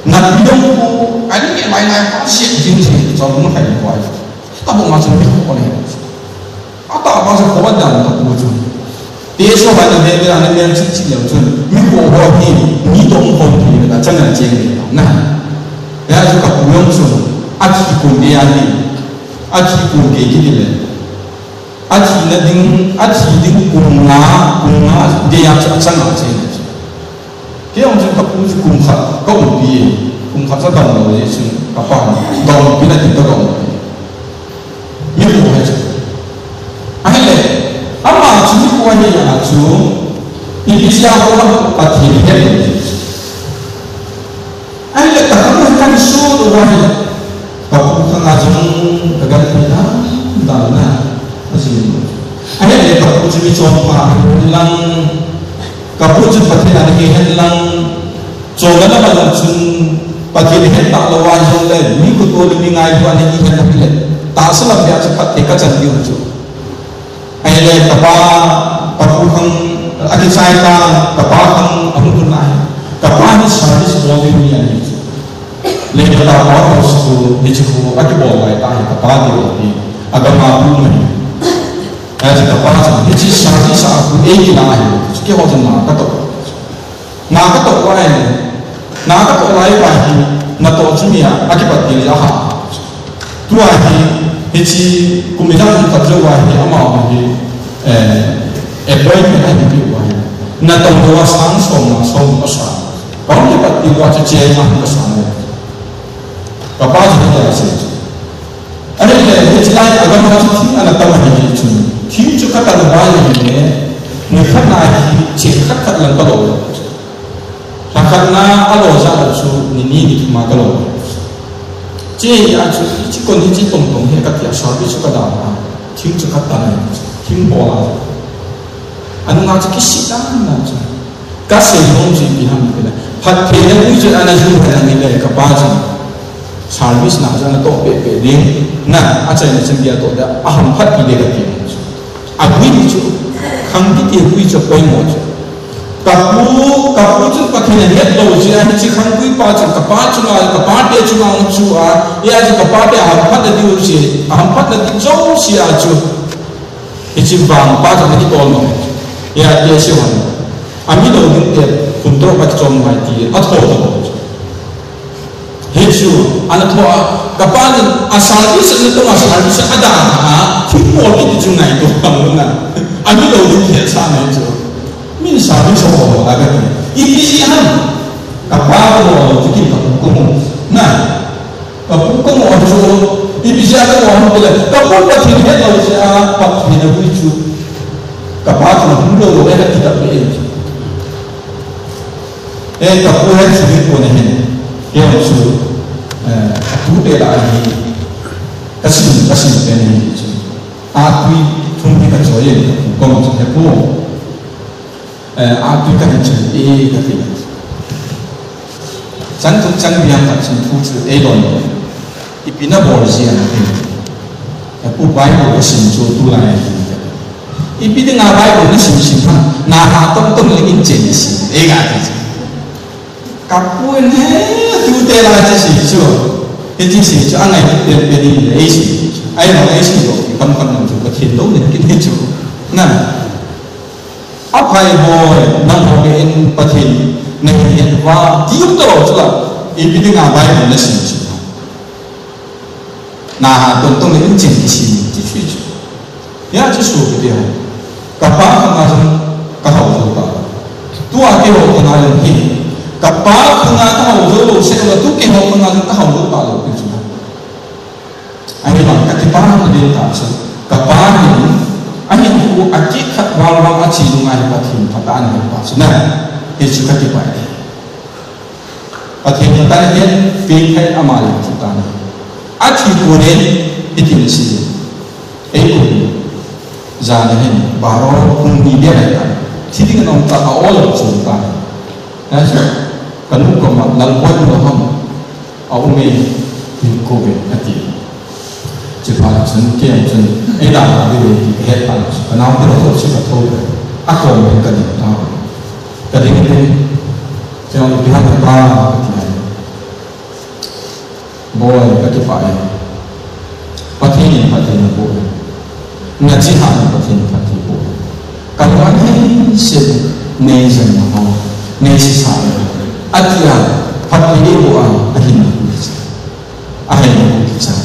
Na pi dong pu ani me mai na ka se jin jin to mo hai ko ai. Ta bu ma chu ko ne. Ata ba sa ko ba dan ta pu chu. Te so ba na be be na me chi chi le chu. Mi ko ho hi ni dong ko ni na chang na che ni na. Ya chu ka pu yong chu. A chi ko ni ya ni. A chi ko ke ki ni le. A thina ding, a thi ding kum nga, kum nga gei a chu a chang a che. Kei jong chun ka pu chu kum khat ka umpi, kum khat cha dam lo jeh chun ka pa dam pi na ti ka dam. Mi pu hai chu. Ahile, ama chu mi pu ahi a chu, ipi jeh a ko la Pathen he. Ahile ka pu kan su do wa hi. Ka pu khang a jong ka gan pi dan dan na. Aji. Ahile ka pu chu mi chom pa lang. Ka pu chu Pathen a ding hen lang. Chom na ma lang chun Pathen hen ta lo wa jong le. Mi ko to le mi ngai bu a ni hen le. Tahsa lam ya chu Pathen ka chan diu chu. Ahile ka pa, ka pu khang, a kichai ta, ka pa khang, a hung tun lai. Ka pa hi service bol ding ni ani. Le ka ta pa ko school, ni chi ko, a kibol lai ta hi, ka pa ni lo ni. A ga ma pu mai. Ahile ka pa cha, ni chi service a ku e ki na hi. Ki ho cha na ka to. Na ka to lai ni. Na ka to lai pa hi. Na to chu mi a, a kipat ni a ha. Tua hi, hichi, kum ijat kum khat jou a hi, ama hi, eh, appointment a hi pi ua hi. Na tong tua sang som na som ka sa. Ka hung kipat pi ua chu che na ka sa ne. Ka pa chu ka se. Ahile, hichi lai a gam chu thing ana tam hi chu. Thing chu ka tan ba ni ne. Ni khat na hi, che khat khat lang ka lo. Lha khat na a lo ja lo chu ni ni ni thum a ka lo. Che a chu chi kon hi chi tong tong he ka ti a service chu ka da a. Thing chu ka ta na thing bol a. Anu nga chu ki si ta na chu. Ka sei hom chi pi ham pi na. Phat the na u chu ana ju ha na ni le ka pa chu. Service na chu ana to pe pe ding. Na a chai na chen dia to da a ham phat pi de ka ti. A gui ni chu khang ki ti gui chu poimo chu. Ka pu, ka pu chun Pathen a het lo jeh a, hichi khang gui pa chun ka pa chunga, ka pa te chunga chu a, ya chu ka pa te a hamphat na diu jeh, a hamphat na di jou jeh a chu. Hichi vang pa chun ki tol mo. Ya te si wan. A mi lo ding te, kun tro pa ki chom mai ti, a tho tho. Hichu, ana tho a, ka pa ni a service ni tong a service a da a, thingmo kiti chu ngaito pang na. A mi lo ding he sa ngai chu. Min service ho ho la ka ti. Ipi ham. Ka pa ko lo chu ki ka ko mo. Na. Ka pu ko mo chu. Ipi ja ka mo ham pele. Ka pu pa thing he lo ja pa thing na bu chu. Ka pa ko lo lo le ka ti ka pe. Eh, ka pu hi chu ko ne hin. Kei chu, eh, a tu te la hi. Ka sin, ka sin pe ne hin chu. A tui thum hi ka choi yin ka pu ko chu he pu. Eh, a tui ka hin chu e ka ti. Chan tu chan biang ka chin pu chu e lon. Ipi na bol jia na tin. Ka pu Bible ka sim chu tulai. Ipi dinga Bible na sim sim pha. Na ha tong tong le in chen sim. E ga ti. Ka pu ne tu te la che si chu. E ti si chu angai te pe ni le e si. Ai no e si lo. Kam kam chu ka thin lo ne ki ni chu. Na. A phai boi, nang ho ke in Pathen, na hi het va, ti um to chu la, ipi dinga Bible na sim sim. Na ha tong tong in chen ki sim, ti chu chu. Ya chu su ki dia. Ka pa ka ma jong, ka hau jong pa. Tua ke ho ka na jong hi. Ka pa ka na ka hau jong lo se la, tu ke ho ka na jong ka hau jong pa lo ki chu. Ahi bang ka kipah na ding ta chu. Ka pa hin, ahin khu a kikhat val val a chi lunga hi Pathen phatah a na pa chu na. Hi chu ka kipah e. Pathen phatah a hin, pi khai ama le chu ta na. A thi ko ne, hi ti na si. Ei ko. Jan hin, baro kum ni dia ta. Thi ding na ta a ol chu ta. Na chu. Ka nu ko ma lal boi lo ham. A um e, hin ko ve, a ti. Chuphat chun, kei chun, ei dah a ding ve ti ka het phat chun, ka naote ho chu ka tho. A kom in ka ding ta. Ka ding in, kei ipi ham pa, ka ti a. Boi, ka kipah e. Pathen in phatthei naboh e. Nachihat in Pathen in phatthei boh e. Ka lung a nei se, nei jen na ho, nei se sa e. Ati a, phatthei boh a, ahin na hu kicha. Ahin na hu kicha.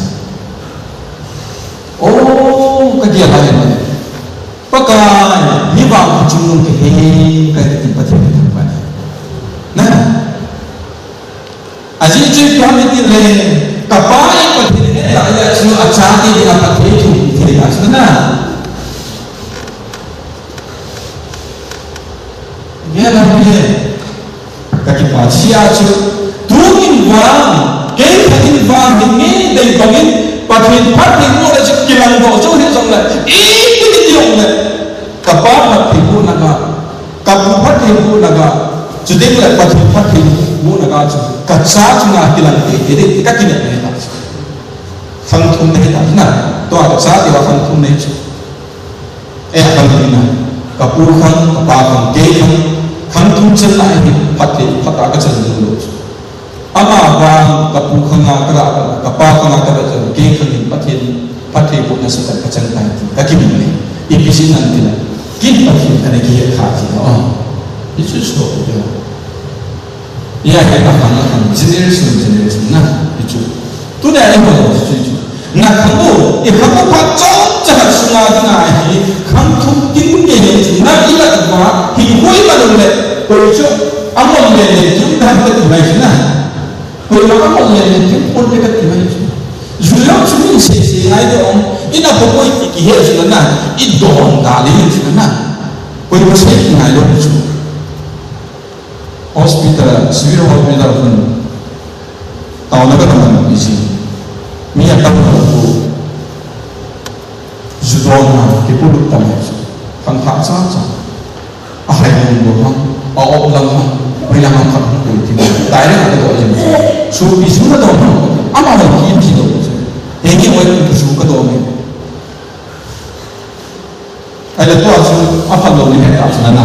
Oh, ka dia lai na. Pakai, mi vang chungnung ka he, ka ti Pathen ka thangvah e. Na. Ajeh chu ipi ham itile, ka pa in Pathen ahet leh, achu acha te dia phatthei thu thei a chu na. Nge la nge, ka kipah chia chu, tuni vang, kei Pathen vang, hinge dei bangin, Pathen phattheibohna chu kilang doh chu hi jong le, iti ti jong le, ka pa phattheibohna ka, Ka pu phattheibohna ga, chuteng le Pathen phattheibohna ga chu, ka cha chunga kilang teitei ding, ka kinep nei ta chu. Khang thum nei ta na, tua ka cha tia khang thum nei chu. Eh, ka ni na, ka pu khang, ka pa khang, kei khang, khang thum chan lai hi, phatthei, phatthei ka chan ding lo chu. Ama vang ka pu khanga ka ra, ka pa khanga ka ra chu, kei khang hin Pathen phattheibohna satan ka chang tai ti, ka kimin le. Ipi jeh ham itile, kin Pathen kana kihet kha ti na, oh. Hichu so ko. Ya, ya, ka khang, ka khang, generation, generation na, hichu. Tuni a imu chu, chu, chu. Na khang u, i khang u phat chomcha khat sunga dinga hi, khang thum tin nge hi chu, na i la uva, hi koima lou le, koi chu, amon le le, chu dan ka ti mai chu na. Koima amon le le, chu pon le ka ti mai chu. Ju jong chu min se se ngai de ong, i na pho koi ti kihe chu na, i don da le chu na. Koima se ngai lou chu. Hospital, civil hospital hun. Taona ka taman isi. Mi a tam na ko. Ju don na, kipulut tam na. Khang thah cha cha. A hai hung do hang, a op lang hang, hoi lang hang khang hung ko ti. Dai le ka do jin. Su pi su na do hang. Ama hung ki ti do. He ki hoi ki su ka do me. Ahile tua chu aphalou ni het ta chu na na.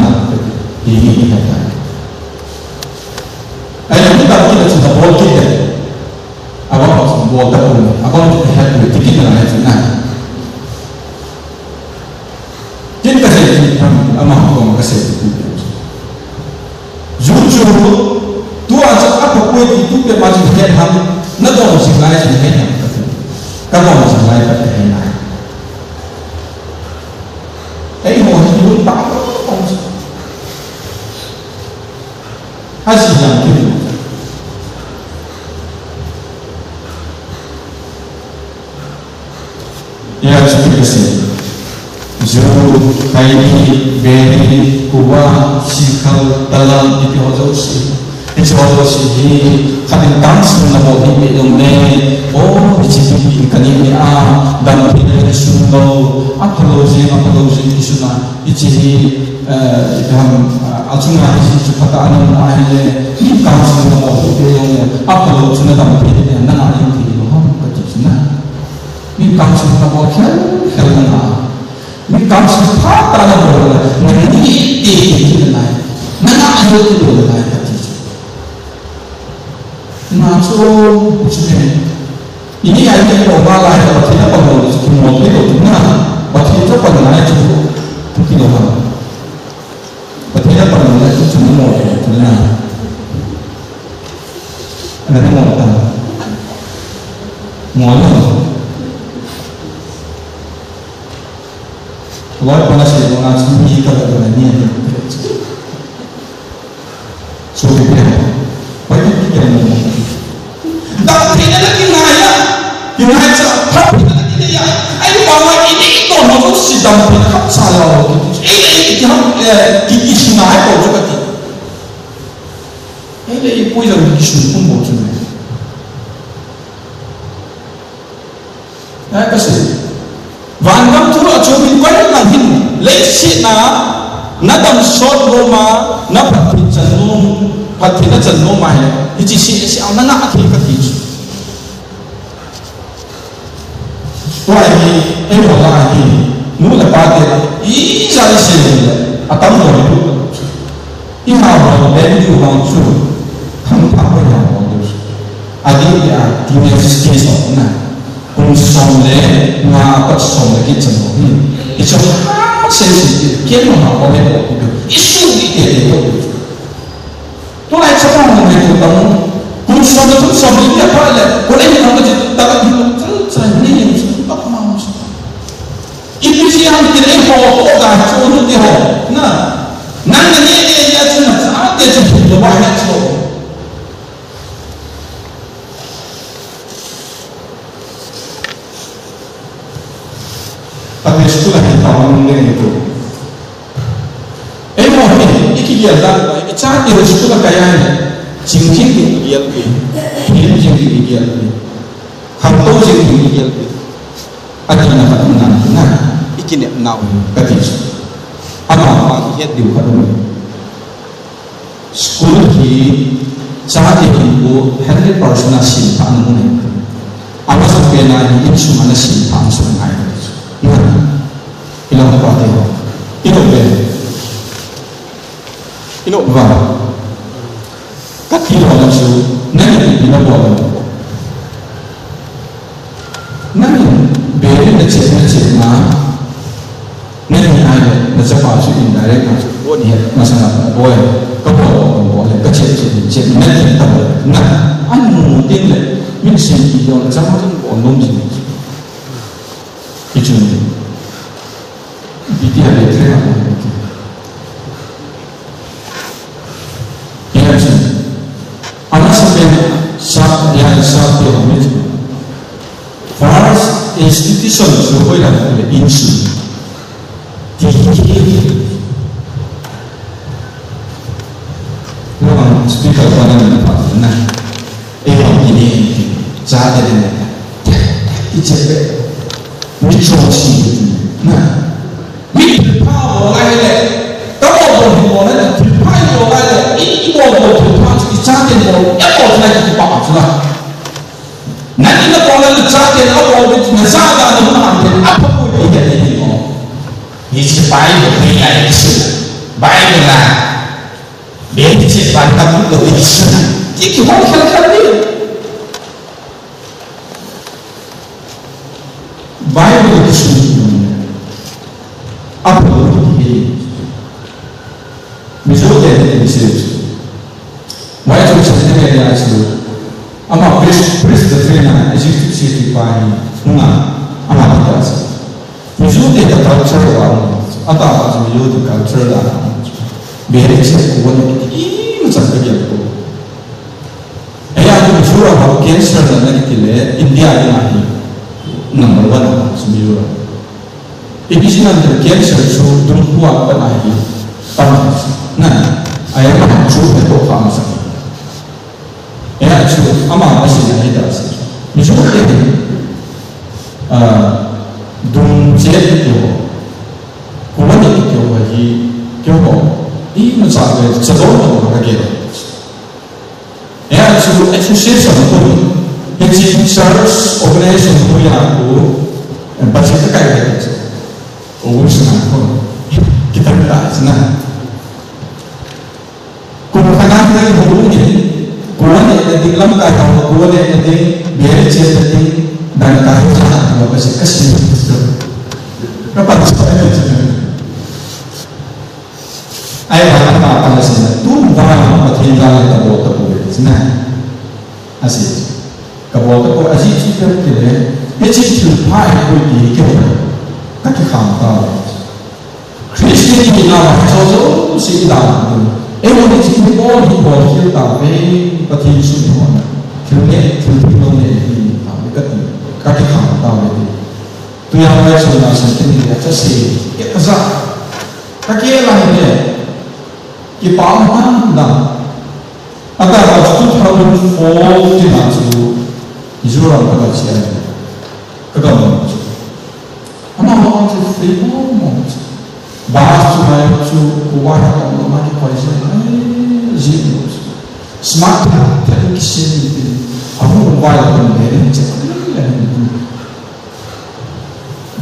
Hi hi het ta. Ahile mi ta kit a chu ta bol kit le. Ava pa chu bol ta ko. Ava chu het tu ti kit na het na. Kin ka sei ti tham ama ko ka sei ti. Ju chu, tua chu apha poi ti tu pe ma chu het ham, na don jing lai chu het ham ka ti. Ka don jing lai ka ti het lai. Ei mo hi tu ta ko chu. A si jang ki. Ya, chu ti ka sei. Ju, khaini, beni, kuva, sikhal, talam, iti ho jouse. Hiche ho jouse hi, khat in council na bol hi mi lom le. O, hiche pi pi ka ni ni a, dam pi le sun lo, aphalou jing, aphalou jing, ti sun a. Hiche hi, eh, ipi ham, ah, achunga hiche chu phatah a na um ahile, mi council na bol hi pe jong le, aphalou chu na dam thei le, na ngah jing thei lou ham, ka ti chu na. Mi council na bol khel khel na ngah. Mi council phatah a na bol le, na ni ti ti na nai. Na ngah jing ti lou na nai, ka ti chu. Na chu, chu ne. Ini ai ne ko ba lai ka Pathen a pang lo chu mo thei lo chu na. Pathen chu pang lai chu. Pu ki lo ha. Pathen a pang lai chu chu mo thei lo chu na. Ana mo ta. Mo lo. Loi pa na sei mo na chu mi ka lo na ni. Chu pi pi. Pai pi pi mo. Dam theina la kingai a. Kingai cha, phat theina la kingai a. Ai pa ma ini to mo chu si dam theina khat cha la lo ki. Ei, ei, ki ham, eh, ki, ki si ngai ko chu ka ti. Ei, ei, poi jong ki su kum mo chu ne. Ai, ka sei. Vangam thu a chom in koi lang hin, leiset na, na dam sot nom a, na phatthei chan nom, phatthei na chan nom a hi, hiche se, se, na ngah thei ka ti chu. Tua hi, eiho lah a hi, nu le pa te, ijat isei le, atam lou hi tu. Iha ho le, iu hong chu, thangpha ho iha hong chu. Adih dia, teenage stage ho na. Kum som le nga apat som le get chan ho hi. Hichu ha seh seh, ken ma ho le ho. Isu ite ite ho. Tulai chapang ho le tu tam. Kum som le thum som le ni apa le. Ko le ni ho le ta ka thum chal chal ni ni su ta ma su. Ipi si ham ti le ho ko ga chu nu ti ho. Na. Nang ni ni ya chu na sa te chu lo ba ya chu. Ati school a hin tao nung ding hi tu. Eiho hi, i kigel dan, i chate hi school a kai a hi. Ching jing ding i gel pi. Hlim jing ding i gel pi. Khamtou jing ding i gel pi. Ati na ka tum nan na. I kinep nau ka ti chu. Ama pa kihet diu ka tum. School hi chate hin ko hundred percent a simphah na mun ahi. Amasapen a hi insung a na simphah masang ngai. Ina, ina pa te ho. Ina be. Ina ba. Ka ti ho na chu, na ni ina ba. Nangin beri na chet na chet na, nangin ai le, na chapa chu indirect na chu, boni he, masang na, boi, ka bol, ka bol, ka chet, chet, chet, na chet, ta bol, na, an mu tin le, min sin ki yon, chapa chu bol nom jing. Ichun. Ipi ti a le thei a. Ipi ti. Amasapen sa, ya sa ti ho mi. First institution chu hoilam le insung. Ti ti. Lo ang speaker pa na pa na. Eiho kini, chate le ne. Iche pe. Mi chon si. Na. Mi thilpha bol lai le. Ka bol bol hi bol le, thilpha hi bol lai le. I, i bol bol thilpha chu i chate bol. I bol lai ki pa chu la. Na i na bol le chate na bol bit na sa da na na ante a pa ko ni ya ni mo. Ni si pai ni ya ni si. Bai ni na. Beri chet ban ka pu lo i suna. Ti ki hol khel khel ni. Bible ki suna. Apu lo ki. Mizo te ni se. Wai to se te ya su. Ama Pres-, Presbyterian a executive secretary pa hi, nunga, ama ti ta sa. Mizo te ka culture wa, ata wa Mizo te culture la. Beri chet ko wani ki, i, ma chan ka gel ko. Aya tu Mizoram ha cancer na na ki le, India ni na hi, number one a, Mizoram. Ipi si nan te cancer chu dum hua pa na hi, tam na, aya ma chu he to kha ma sa. Aya chu, ama ma si na hi ta si. Mizo te, ah, dum che ki ho. Kuma ni ki ho hi, ki ho. I ma cha ve, cha do ma ka ke. Aya chu association ko. Hiche church organization ko ya ko, eh, budget ka kai ve. O, sina ko. Kita ta, sina. Kum khat a hin hung in, kua neh na ding lamkai ho, kua neh na ding, beri chet na ding, dangka ho sa na, kasi, kasi. Kapag sa, ai, ba, ba, ba, ba, sina, tu, ba, Pathen, ba, ta, bo, ta, bo, sina. Asi. Ka bol ka ko aji chu ka ti le. Hiche thilpha hi koi ti hi kei. Ka kikham ta. Christian hina a cho jouse i dan. Eiho hi hiche hi bol hi bol khel tauve. Pathen sum hi hon. Thil neh, thil thil lo neh hi tauve ka ti. Ka kikham tauve ti. Tujan lai chun na sin tin hi a cha se. Ke ka za. Ka ke la hi le. Kipah um dan dan. Ata ka two thousand four tina chu Mizoram ka ga chia. Ka ga mo chu. Ama ma chu free mo mo chu. Bus chu mai chu ko wa ha ka ma ki koi se. Ai, ji mo chu. Smart ta ta ki se ni tin. Amu ko wa la ko ne ni che. Ai, ai, ai.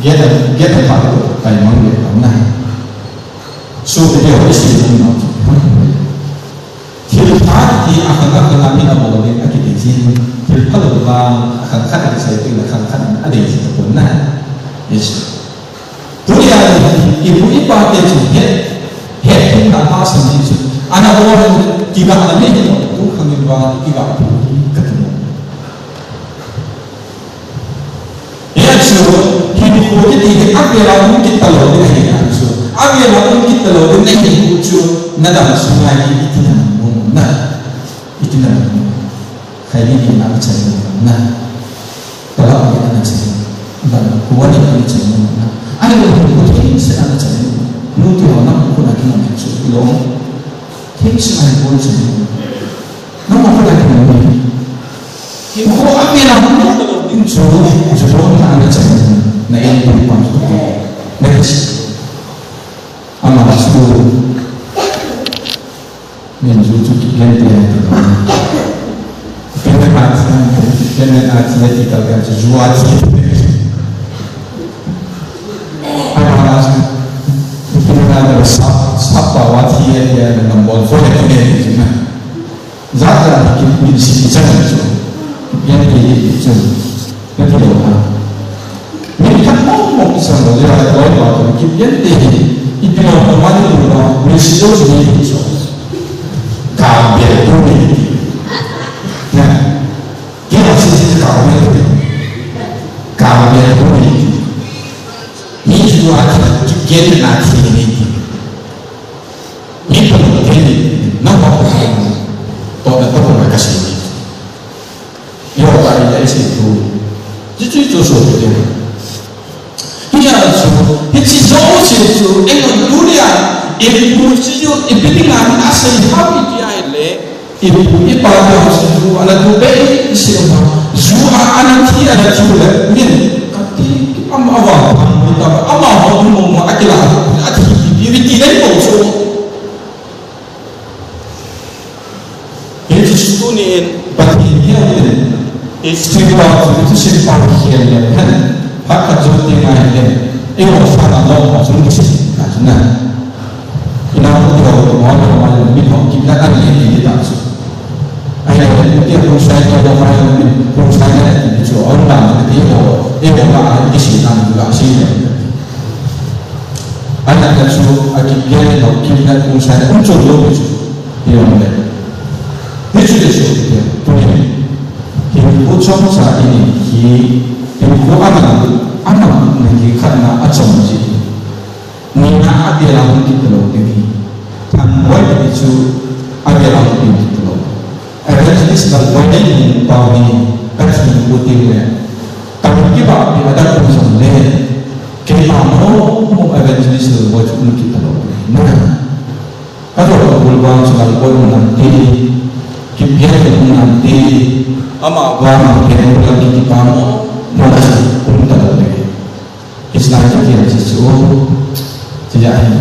Get a, get a part of it, kai mang le, am na. So, the deal is still in. Thil pha ti a khang a khang a min a bol ding a kiti jin. Thil pha lo vang a khang khat a kisei ding a khang khat a dei jin a pun na. Yes. Tunia i pu i pa te chu het, het ding a ha sam ni chu. Ana bol kiga na ni tu khang in vang kiga pu ka tu. Hichu, hinkho kiti hi avel a um kit talou ding ahi chu. Avel a um kit talou ding ahi chu, nadam sunga hi iti na mun na. Iti na mun. Khai ni ni na chai na. Tala ni na chai. Dan ko ni ni chai na. Ai lo ko ti se na chai. Nu ti ho na ko na ki na chu. Lo. Thil sina hi bol chun. Nangma kholai kiti hi. Hinkho avel a hung lou talou ding chu, chu don na ana chan. Na en pum pam chu ko. Next. Ama chu. Min ju chu ki gen te. Pen na ka, pen na ka ti ti ka ka ju a ti. Ama chu. Pen na ka sa, sa pa wa ti ya ya na bol fo le ne. Jat jat ki min si ki chan chu. Pian ki chu. Pian ki lo ha. Min khat mo mo ki san lo le ha lo ma to ki pian te hi. I pi lo ma ni lo ma. Min si lo ni chu. Ka be tu ni. Ya. Ki ma si si ka be tu. Ka be tu ni. Ni chu a ki ki na ki ni. Ni pa ni, ni, na pa pa ni. To na to na ka si ni. Yo ka ni ya si tu. Ji ji jo so de. Ni ya so, ni ji jo si tu, e no dunia, e ni tu si yo, e bi ni na ni a se ha bi ti ai le. I pu i pa te ho chu ana tu be i si ma. Ju a ana thi ana thi le min. Kati ama wa pa mi ta ama ho mo mo akila. Athi bi bi ti le ko so. Hichu tuni in Pathen hiya in. Hichu pa chu hichu sin pa hiya le. Phat khat jo ti ngai le. I ho sa na lo ma chu ni si. Ka chu na. Ina ko ti ho ko ma ko ma ni ho ki na ka ni ni ta chu. Ai na ko ti ko sai ko ma ni ko sai na ni chu on na ni ho. I ho ma ni si na ni ga si ni. Ai na ka chu a ki ke ni ho ki na ko sai na ko chu lo ni chu. Ni ho le. Ni chu ni chu ki tu ni. Hinkho chomcha i nei hi, hinkho aman, aman nei hi khatna achom ji. Nina avel a hung kit lou ding hi. Thangvah ti chu avel a hung kit lou. Evangelist Lalboi nei pau ni ka thi ko ti le. Ka ki ba pi ada ko jong le. Keima mo mo evangelist Lalboi chu hung kit lou. Na. Ka to ka bul bang chu Lalboi um nante, kipian ka um nante, ama vang ke um nante kipa mo, mo na chu um ta lo te. Islam ka kian chi chu, chi ya hi.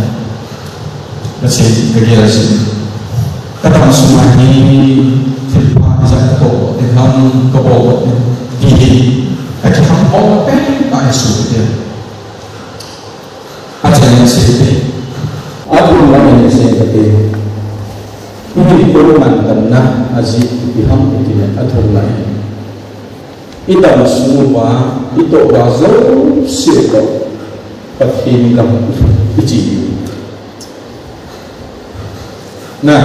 Ka che ka kian chi. Ka tam sung a hi, thil pha ja ka to te ham, ka bo te. Hi hi. Ka ki ham bo pe, ka ai su te. A challenge se te. A thum la in se te. Ipi ko mantam na a ji ipi ham iti le a thum la in. I dam sung uva, i toh uva jouse toh. Pathen gam i chi. Na.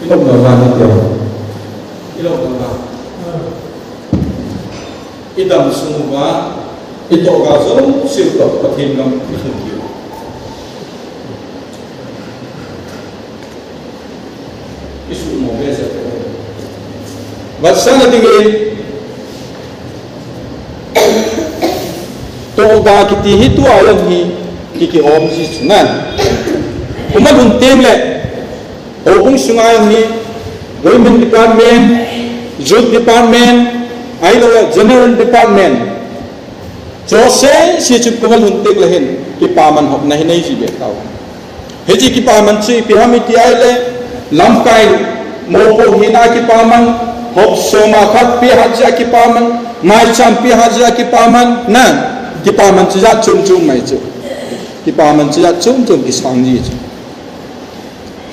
I lop na va na tia. I lop na va. I dam sung uva, i toh uva jouse toh Pathen gam i lhung diu. I suhmo ve sah te. Vetsahna dingin, toh uva kiti hi tua jong hi, ki ki om ji chu nan. Uma lhun teng le, Houbung sunga jong hi, Women Department, Youth Department, ahilou le General Department. Jouse, se chu kong lhun teng le hin, kipaman hopna hi nei ji be tau. Hiche kipaman chu ipi ham iti ahile, lamkai, mopo hina kipaman, hop soma khat pe hat jeh a kipaman, maicham pe hat jeh a kipaman, na. Kipaman chu jat chom chom mai chu. Kipaman chu jat chom chom kisang ji chu.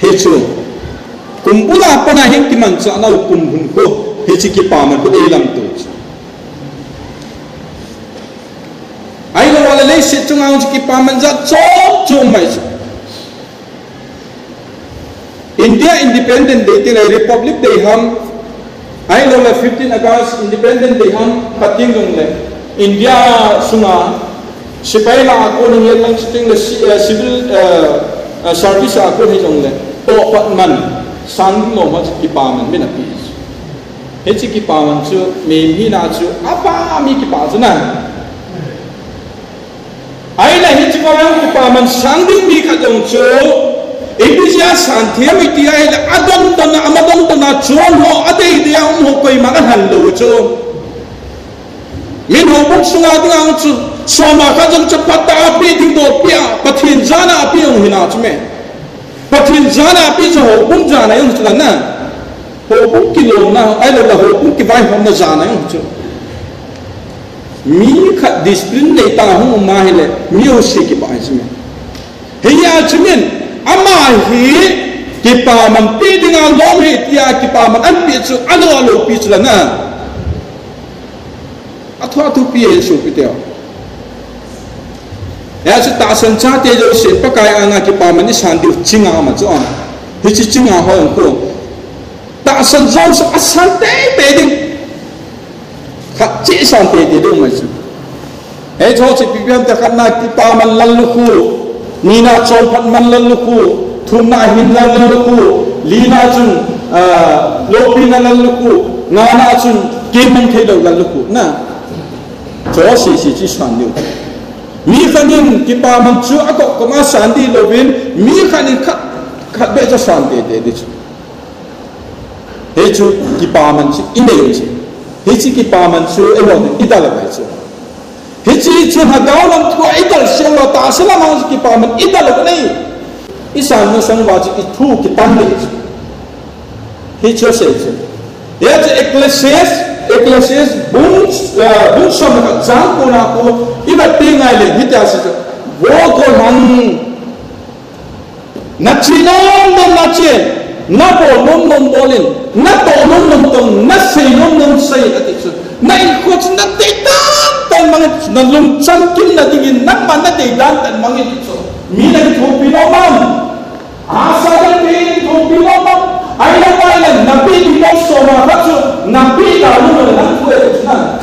Hichu. Kum bula pana hin kimanchah nau kum hun khu. Hichu kipaman khu eilamto chu. Ahilouleh leiset chunga chu kipaman jat chom chom mai chu. India Independent Day tile Republic Day ham, ahilouleh fifteen August Independent Day ham, khat ding jongle India sunga sepai lah a kon hi lang sitting le ci-, eh, civil, eh, eh, service a kon hi jongle tohpat man, sang ding lom a kipaman min api. Hichu kipaman chu mi hina chu apa mi kipa chu na. Ahile hichu vang kipaman sang ding mi khat jong chu, ipi jeh a sang thei ham iti ahile, adon don a, ama don don a chon ho, adei dei a um ho koiman alhan lou chu. Min houbung sunga ding a chu, soma khat jong chu phatah a pe ding bol pia, Pathen jana a pe jong hina chu me. Pathen jana a pe chu houbung jana jong chu la na. Houbung kilomna, ahilouleh houbung kivaihomna jana jong chu. Mi khat discipline nei tah a hung um ahile, mi jouse kipa hi chu me. Hijeh a chu min, ama hi kipaman pe dinga lom ahi tia kipaman anpe chu, alou alou pi chu la na. Athu athupi ahi sopite ho. Hijeh a chu tahsan chate jouse Pakai anga kipaman isan diu chinga ama chu a. Hichu chinga ho khu. Tahsan jouse asan teitei ding. Khat cheh san teitei ding mai chu. Hichu chu ipi ham tia khatna kipaman lallukhuh. Nina chonphat man lallukhuh. Thumna hinna lallukhuh. Lina chun, ah, lopina lallukhuh. Ngana chun kimang theilou lallukhuh. Na. Chu sese chu isan diu. Mi khat in kipaman chu akoh koma san ding louvin, mi khat in khat, khat beh chu san teitei ding chu. Hichu kipaman chu inei u chu. Hichu kipaman chu eihon idal ahi chu. Hichu chu lhagao lam thua idal sel lou, tahsa lam a chu kipaman idal u nei. Isan masang uva chu ithu kitan ding chu. Hichu asei chu. Hijeh chu Ecclesiastes, Ecclesiastes bung, ah, bung som le khat chang ko na ko, ivet teng ahile, hitia asei chu. Vo gollhang. Nache nom nom nache, nabol nom nom bol in, natoh nom nom toh in, nasei nom nom sei in ati chu. Na hinkho chu nadei dan dan mang in, nalungchang kimna dingin, nangma nadei dan dan mang in ati chu. Mi nakithopi nom am? Asa dan pe kithopi nom am? Ahilou ahile, napeh ding bol soma khat chu, napeh da nom le nang thu e chu na.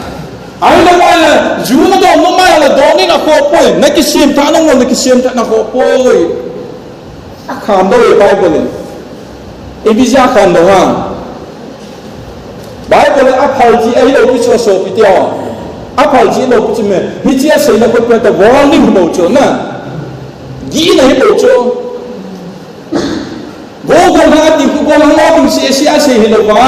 Ahilou ahile, ju nadon nom ahile, don in akhoh poi, nakisem thah nom le nakisem thah in akhoh poi. Akhandoh e Bible in. Ipi jeh a akhandoh ham? Bible in aphal ji ahilou pi chu sopite ho. Aphal ji lou pi chu me. Hiche aseina koi pen ta warning bou chu na. Gihna hi bou chu. Vo gollhang ati khu gollhang lou ding sese asei hilouva.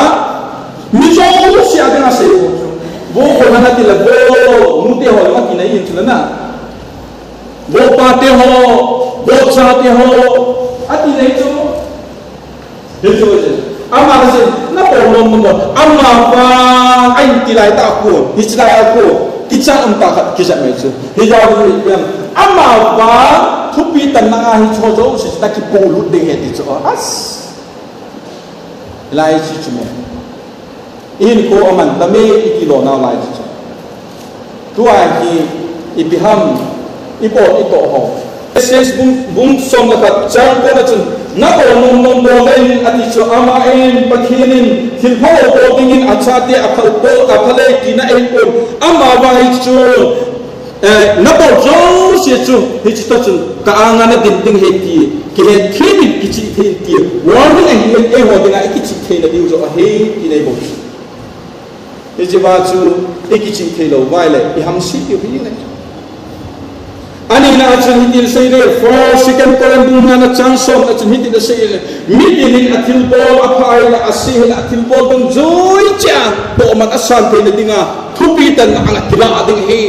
Mi jouse a ding asei bou chu. Vo gollhang ati le vo nute ho le ma kinei in chu le na. Vo pate ho, vo chate ho, ati nei chu. Hichu, ama asei, nabol nom nom bol. Ama vang, ahin ti lai tah khu, hiche lai a khu, kichat um tah khat kijat mai chu. Hijeh a chu ipi ham, ama vang, thupi tanna a hiche ho jouse chu nakipolut ding ahi ti chu. As. Hilai chu chu me. Ihinkho aman tame iti lo nau lai chu. Tua hi ipi ham ibol itoh ho. Ecclesiastes bung, bung som le khat chang ko na chun, nabol nom nom bol in ati chu, ama in, Pathen in, thilpha bol dingin achate apha bol, apha le tina eipon, ama vang hichu, eh, nabol jouse chu, hichu ta chun, ka anga nadin ding ahi ti, kihet thei in kichih thei in ti, warning ahi, eiho dinga ikichih theina diu joh ahi, ti nei bol. Hiche va chu ikichih thei lou uva ahile, ihamse diu ahi ne. Anina a chun hitin asei le, First, Second Corinth bung nga na chang som na chun hitin asei le, midin in athilbol apha ahile, ase ahile athilbol dungjuia cheh a, pohman asan theina dinga, thupi tanna a kilah ding ahi,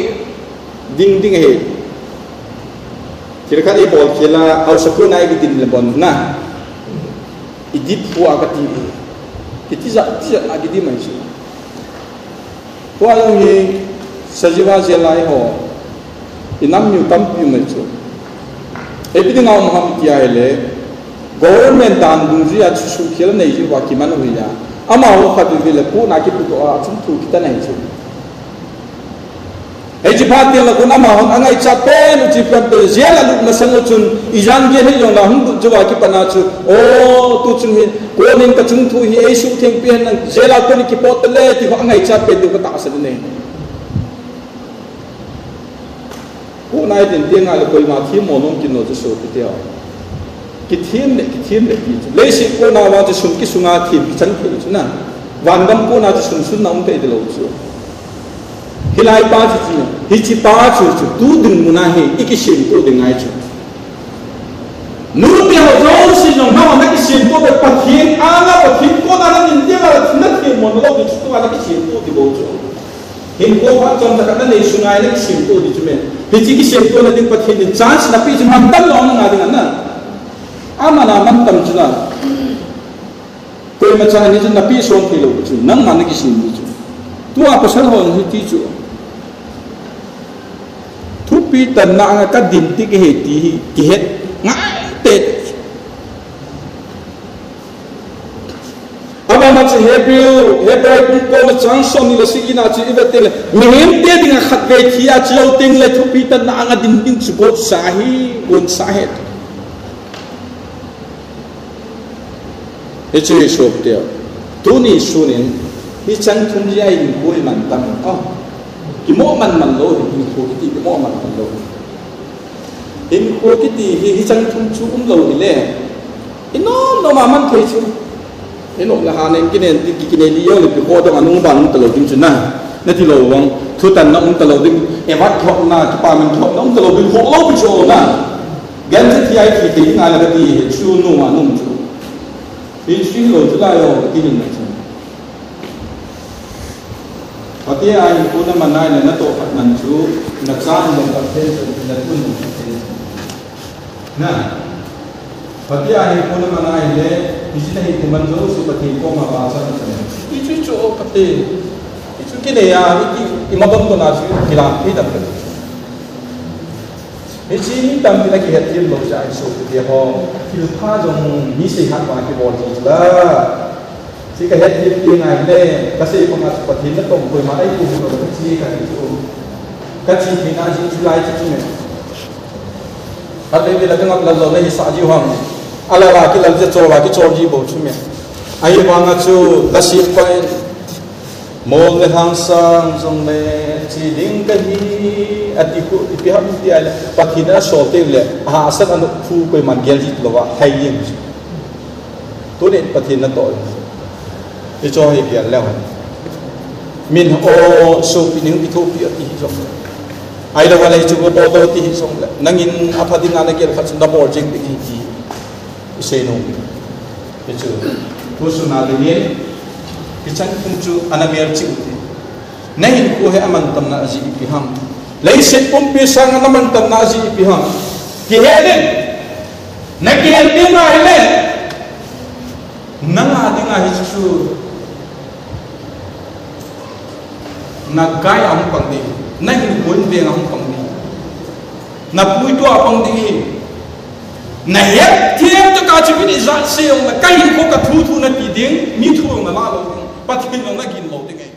ding ding ahi. Thil khat ibol khel a, haosapu na ikidin le bon na. Idip pua kati. Kiti ja, kiti ja, akidi mai si. Tua jong hi, sajiva jelai ho. Inam miu tampi um ahi chu. Ipi dinga um ham tia ahile, government dan dungjuia chu suhkhel nei jiuva kiman u ahi a. Amaho khat vei vei le kona kipudoh a achung thu kitan ahi chu. Hiche phat teng le kon amahon angaichat pen u chu ipi ham itile jail a lut masang u chun ijan gei hijong le hung lut jouva kipat a chu, o, tuchung hi konin kachung thu hi eisuhtheng peh hen lang jail a kon kipot tale ti ho angaichat pen diu katahsan e. Kona idin teng le koima themmo nom kit lou chu sopi teu. Kithem le, kithem le ti chu. Leiset kona vang chu sum kisunga them kichan thei chu na. Vangam kona chu sum sunna um thei lou chu. Hilai pa chu chu, hiche pa chu chu tu ding muna hi ikisemtoh ding ahi chu. Nupi ho jouse jong nangho nakisemtoh bep Pathen anga Pathen kona namin teng le nathemmo lou ding chu tua nakisemtoh ding bou chu. Hinkho phat chomcha khat nanei sunga nakisemtoh ding chu me. Hiche kisemtohna ding Pathen in chance napeh chu mantam lou nanga ding ana. Aman amantam chu na. Koima chan hichu napeh son thei lou chu, nangma nakisem ding chu. Tua pasal hon hiti chu. Thupi tanna anga kadin ding ahi ti hi kihet ngai tei. Abana chu Hebrew, Hebrew bung koma chang somni le sagi na chu ivet teng le, mihemte dinga khatvei thi a chilou teng le thupi tanna anga din ding chu gonsa ahi, gonsa ahi. Hichu hi sopi teu. Tuni sunin, hicheng thum jeh a hinkho iman tam. Oh, kimo man man lou, hinkho kiti kimo man man lou. Hinkho kiti hi, hicheng thum chu um lou hile. Inom nom a man thei chu. Inom le ha nen kinen, ki, kinen di yo le pi ho dong anung ban um talou ding chu na. Nati lou vang, thutanna um talou ding. Evat kihopna, kipaman kihopna um talou ding, ho lou pi chu na. Genthei thi a ithi thei ding ahile kati hi chu nung a nung chu. Hinsui lou chu lai o, kati hin na chu. Pati a hinkho naman ahile natoh khat man chu, nachan nung khat pen chu, natun nung khat pen chu. Na. Pati a hinkho naman ahile, hiche nahinkho man jouse Pathen koma vahchoi chan. Hichu chu o kati. Hichu kinei a, i, i, imadon don a chu, kilang thei dan kati. Hiche mi tamtah in akihetthem lou jeh a hi sopi teho, thilpha jong mi seikhat vang kibol ji chu la. Hiche kahetthem teng ahile, kasei banga chu Pathen natong koima eikou lou kache kahi chu. Kache theina jeh chu lai chu chu me. Khatvei vei la kangap lal lou nahisah jiu ham. Alal a kilal jeh chol a kichol ji bou chu me. Ahivanga chu lasipai Mol le lhangsang jongle che ding kahi, ati khu, ipi ham ti ahile, Pathen in asol teng le, ahahsat anop thu koiman gel ji lou a, hai jeng. Tunin Pathen natoh. Hicho hi gel leu hen. Min o, sopi ning kithopi ati hijongle. Ahilou le hichu bol lou ti hijongle. Nangin apha dinga nagel khat chu nabol jeng ding ahi ti. Isei nom. Hichu, thusoh na dingin, hichan thum chu ana melchih ute. Nahinkho hi amantamna ajeh ipi ham. Leiset pumpi sanga namantamna ajeh ipi ham. Kihe ding. Nakihe ding ahile. Nanga dinga hichu. Nagai a hung pang ding. Nahinkho in veng a hung pang ding. Napuitu a pang ding. Nahetthem tah a chu min ijat sei jongle, kahinkho kathuthu nati ding, mi thu jong nalah lou ding, Pathen jong nagin lou ding e.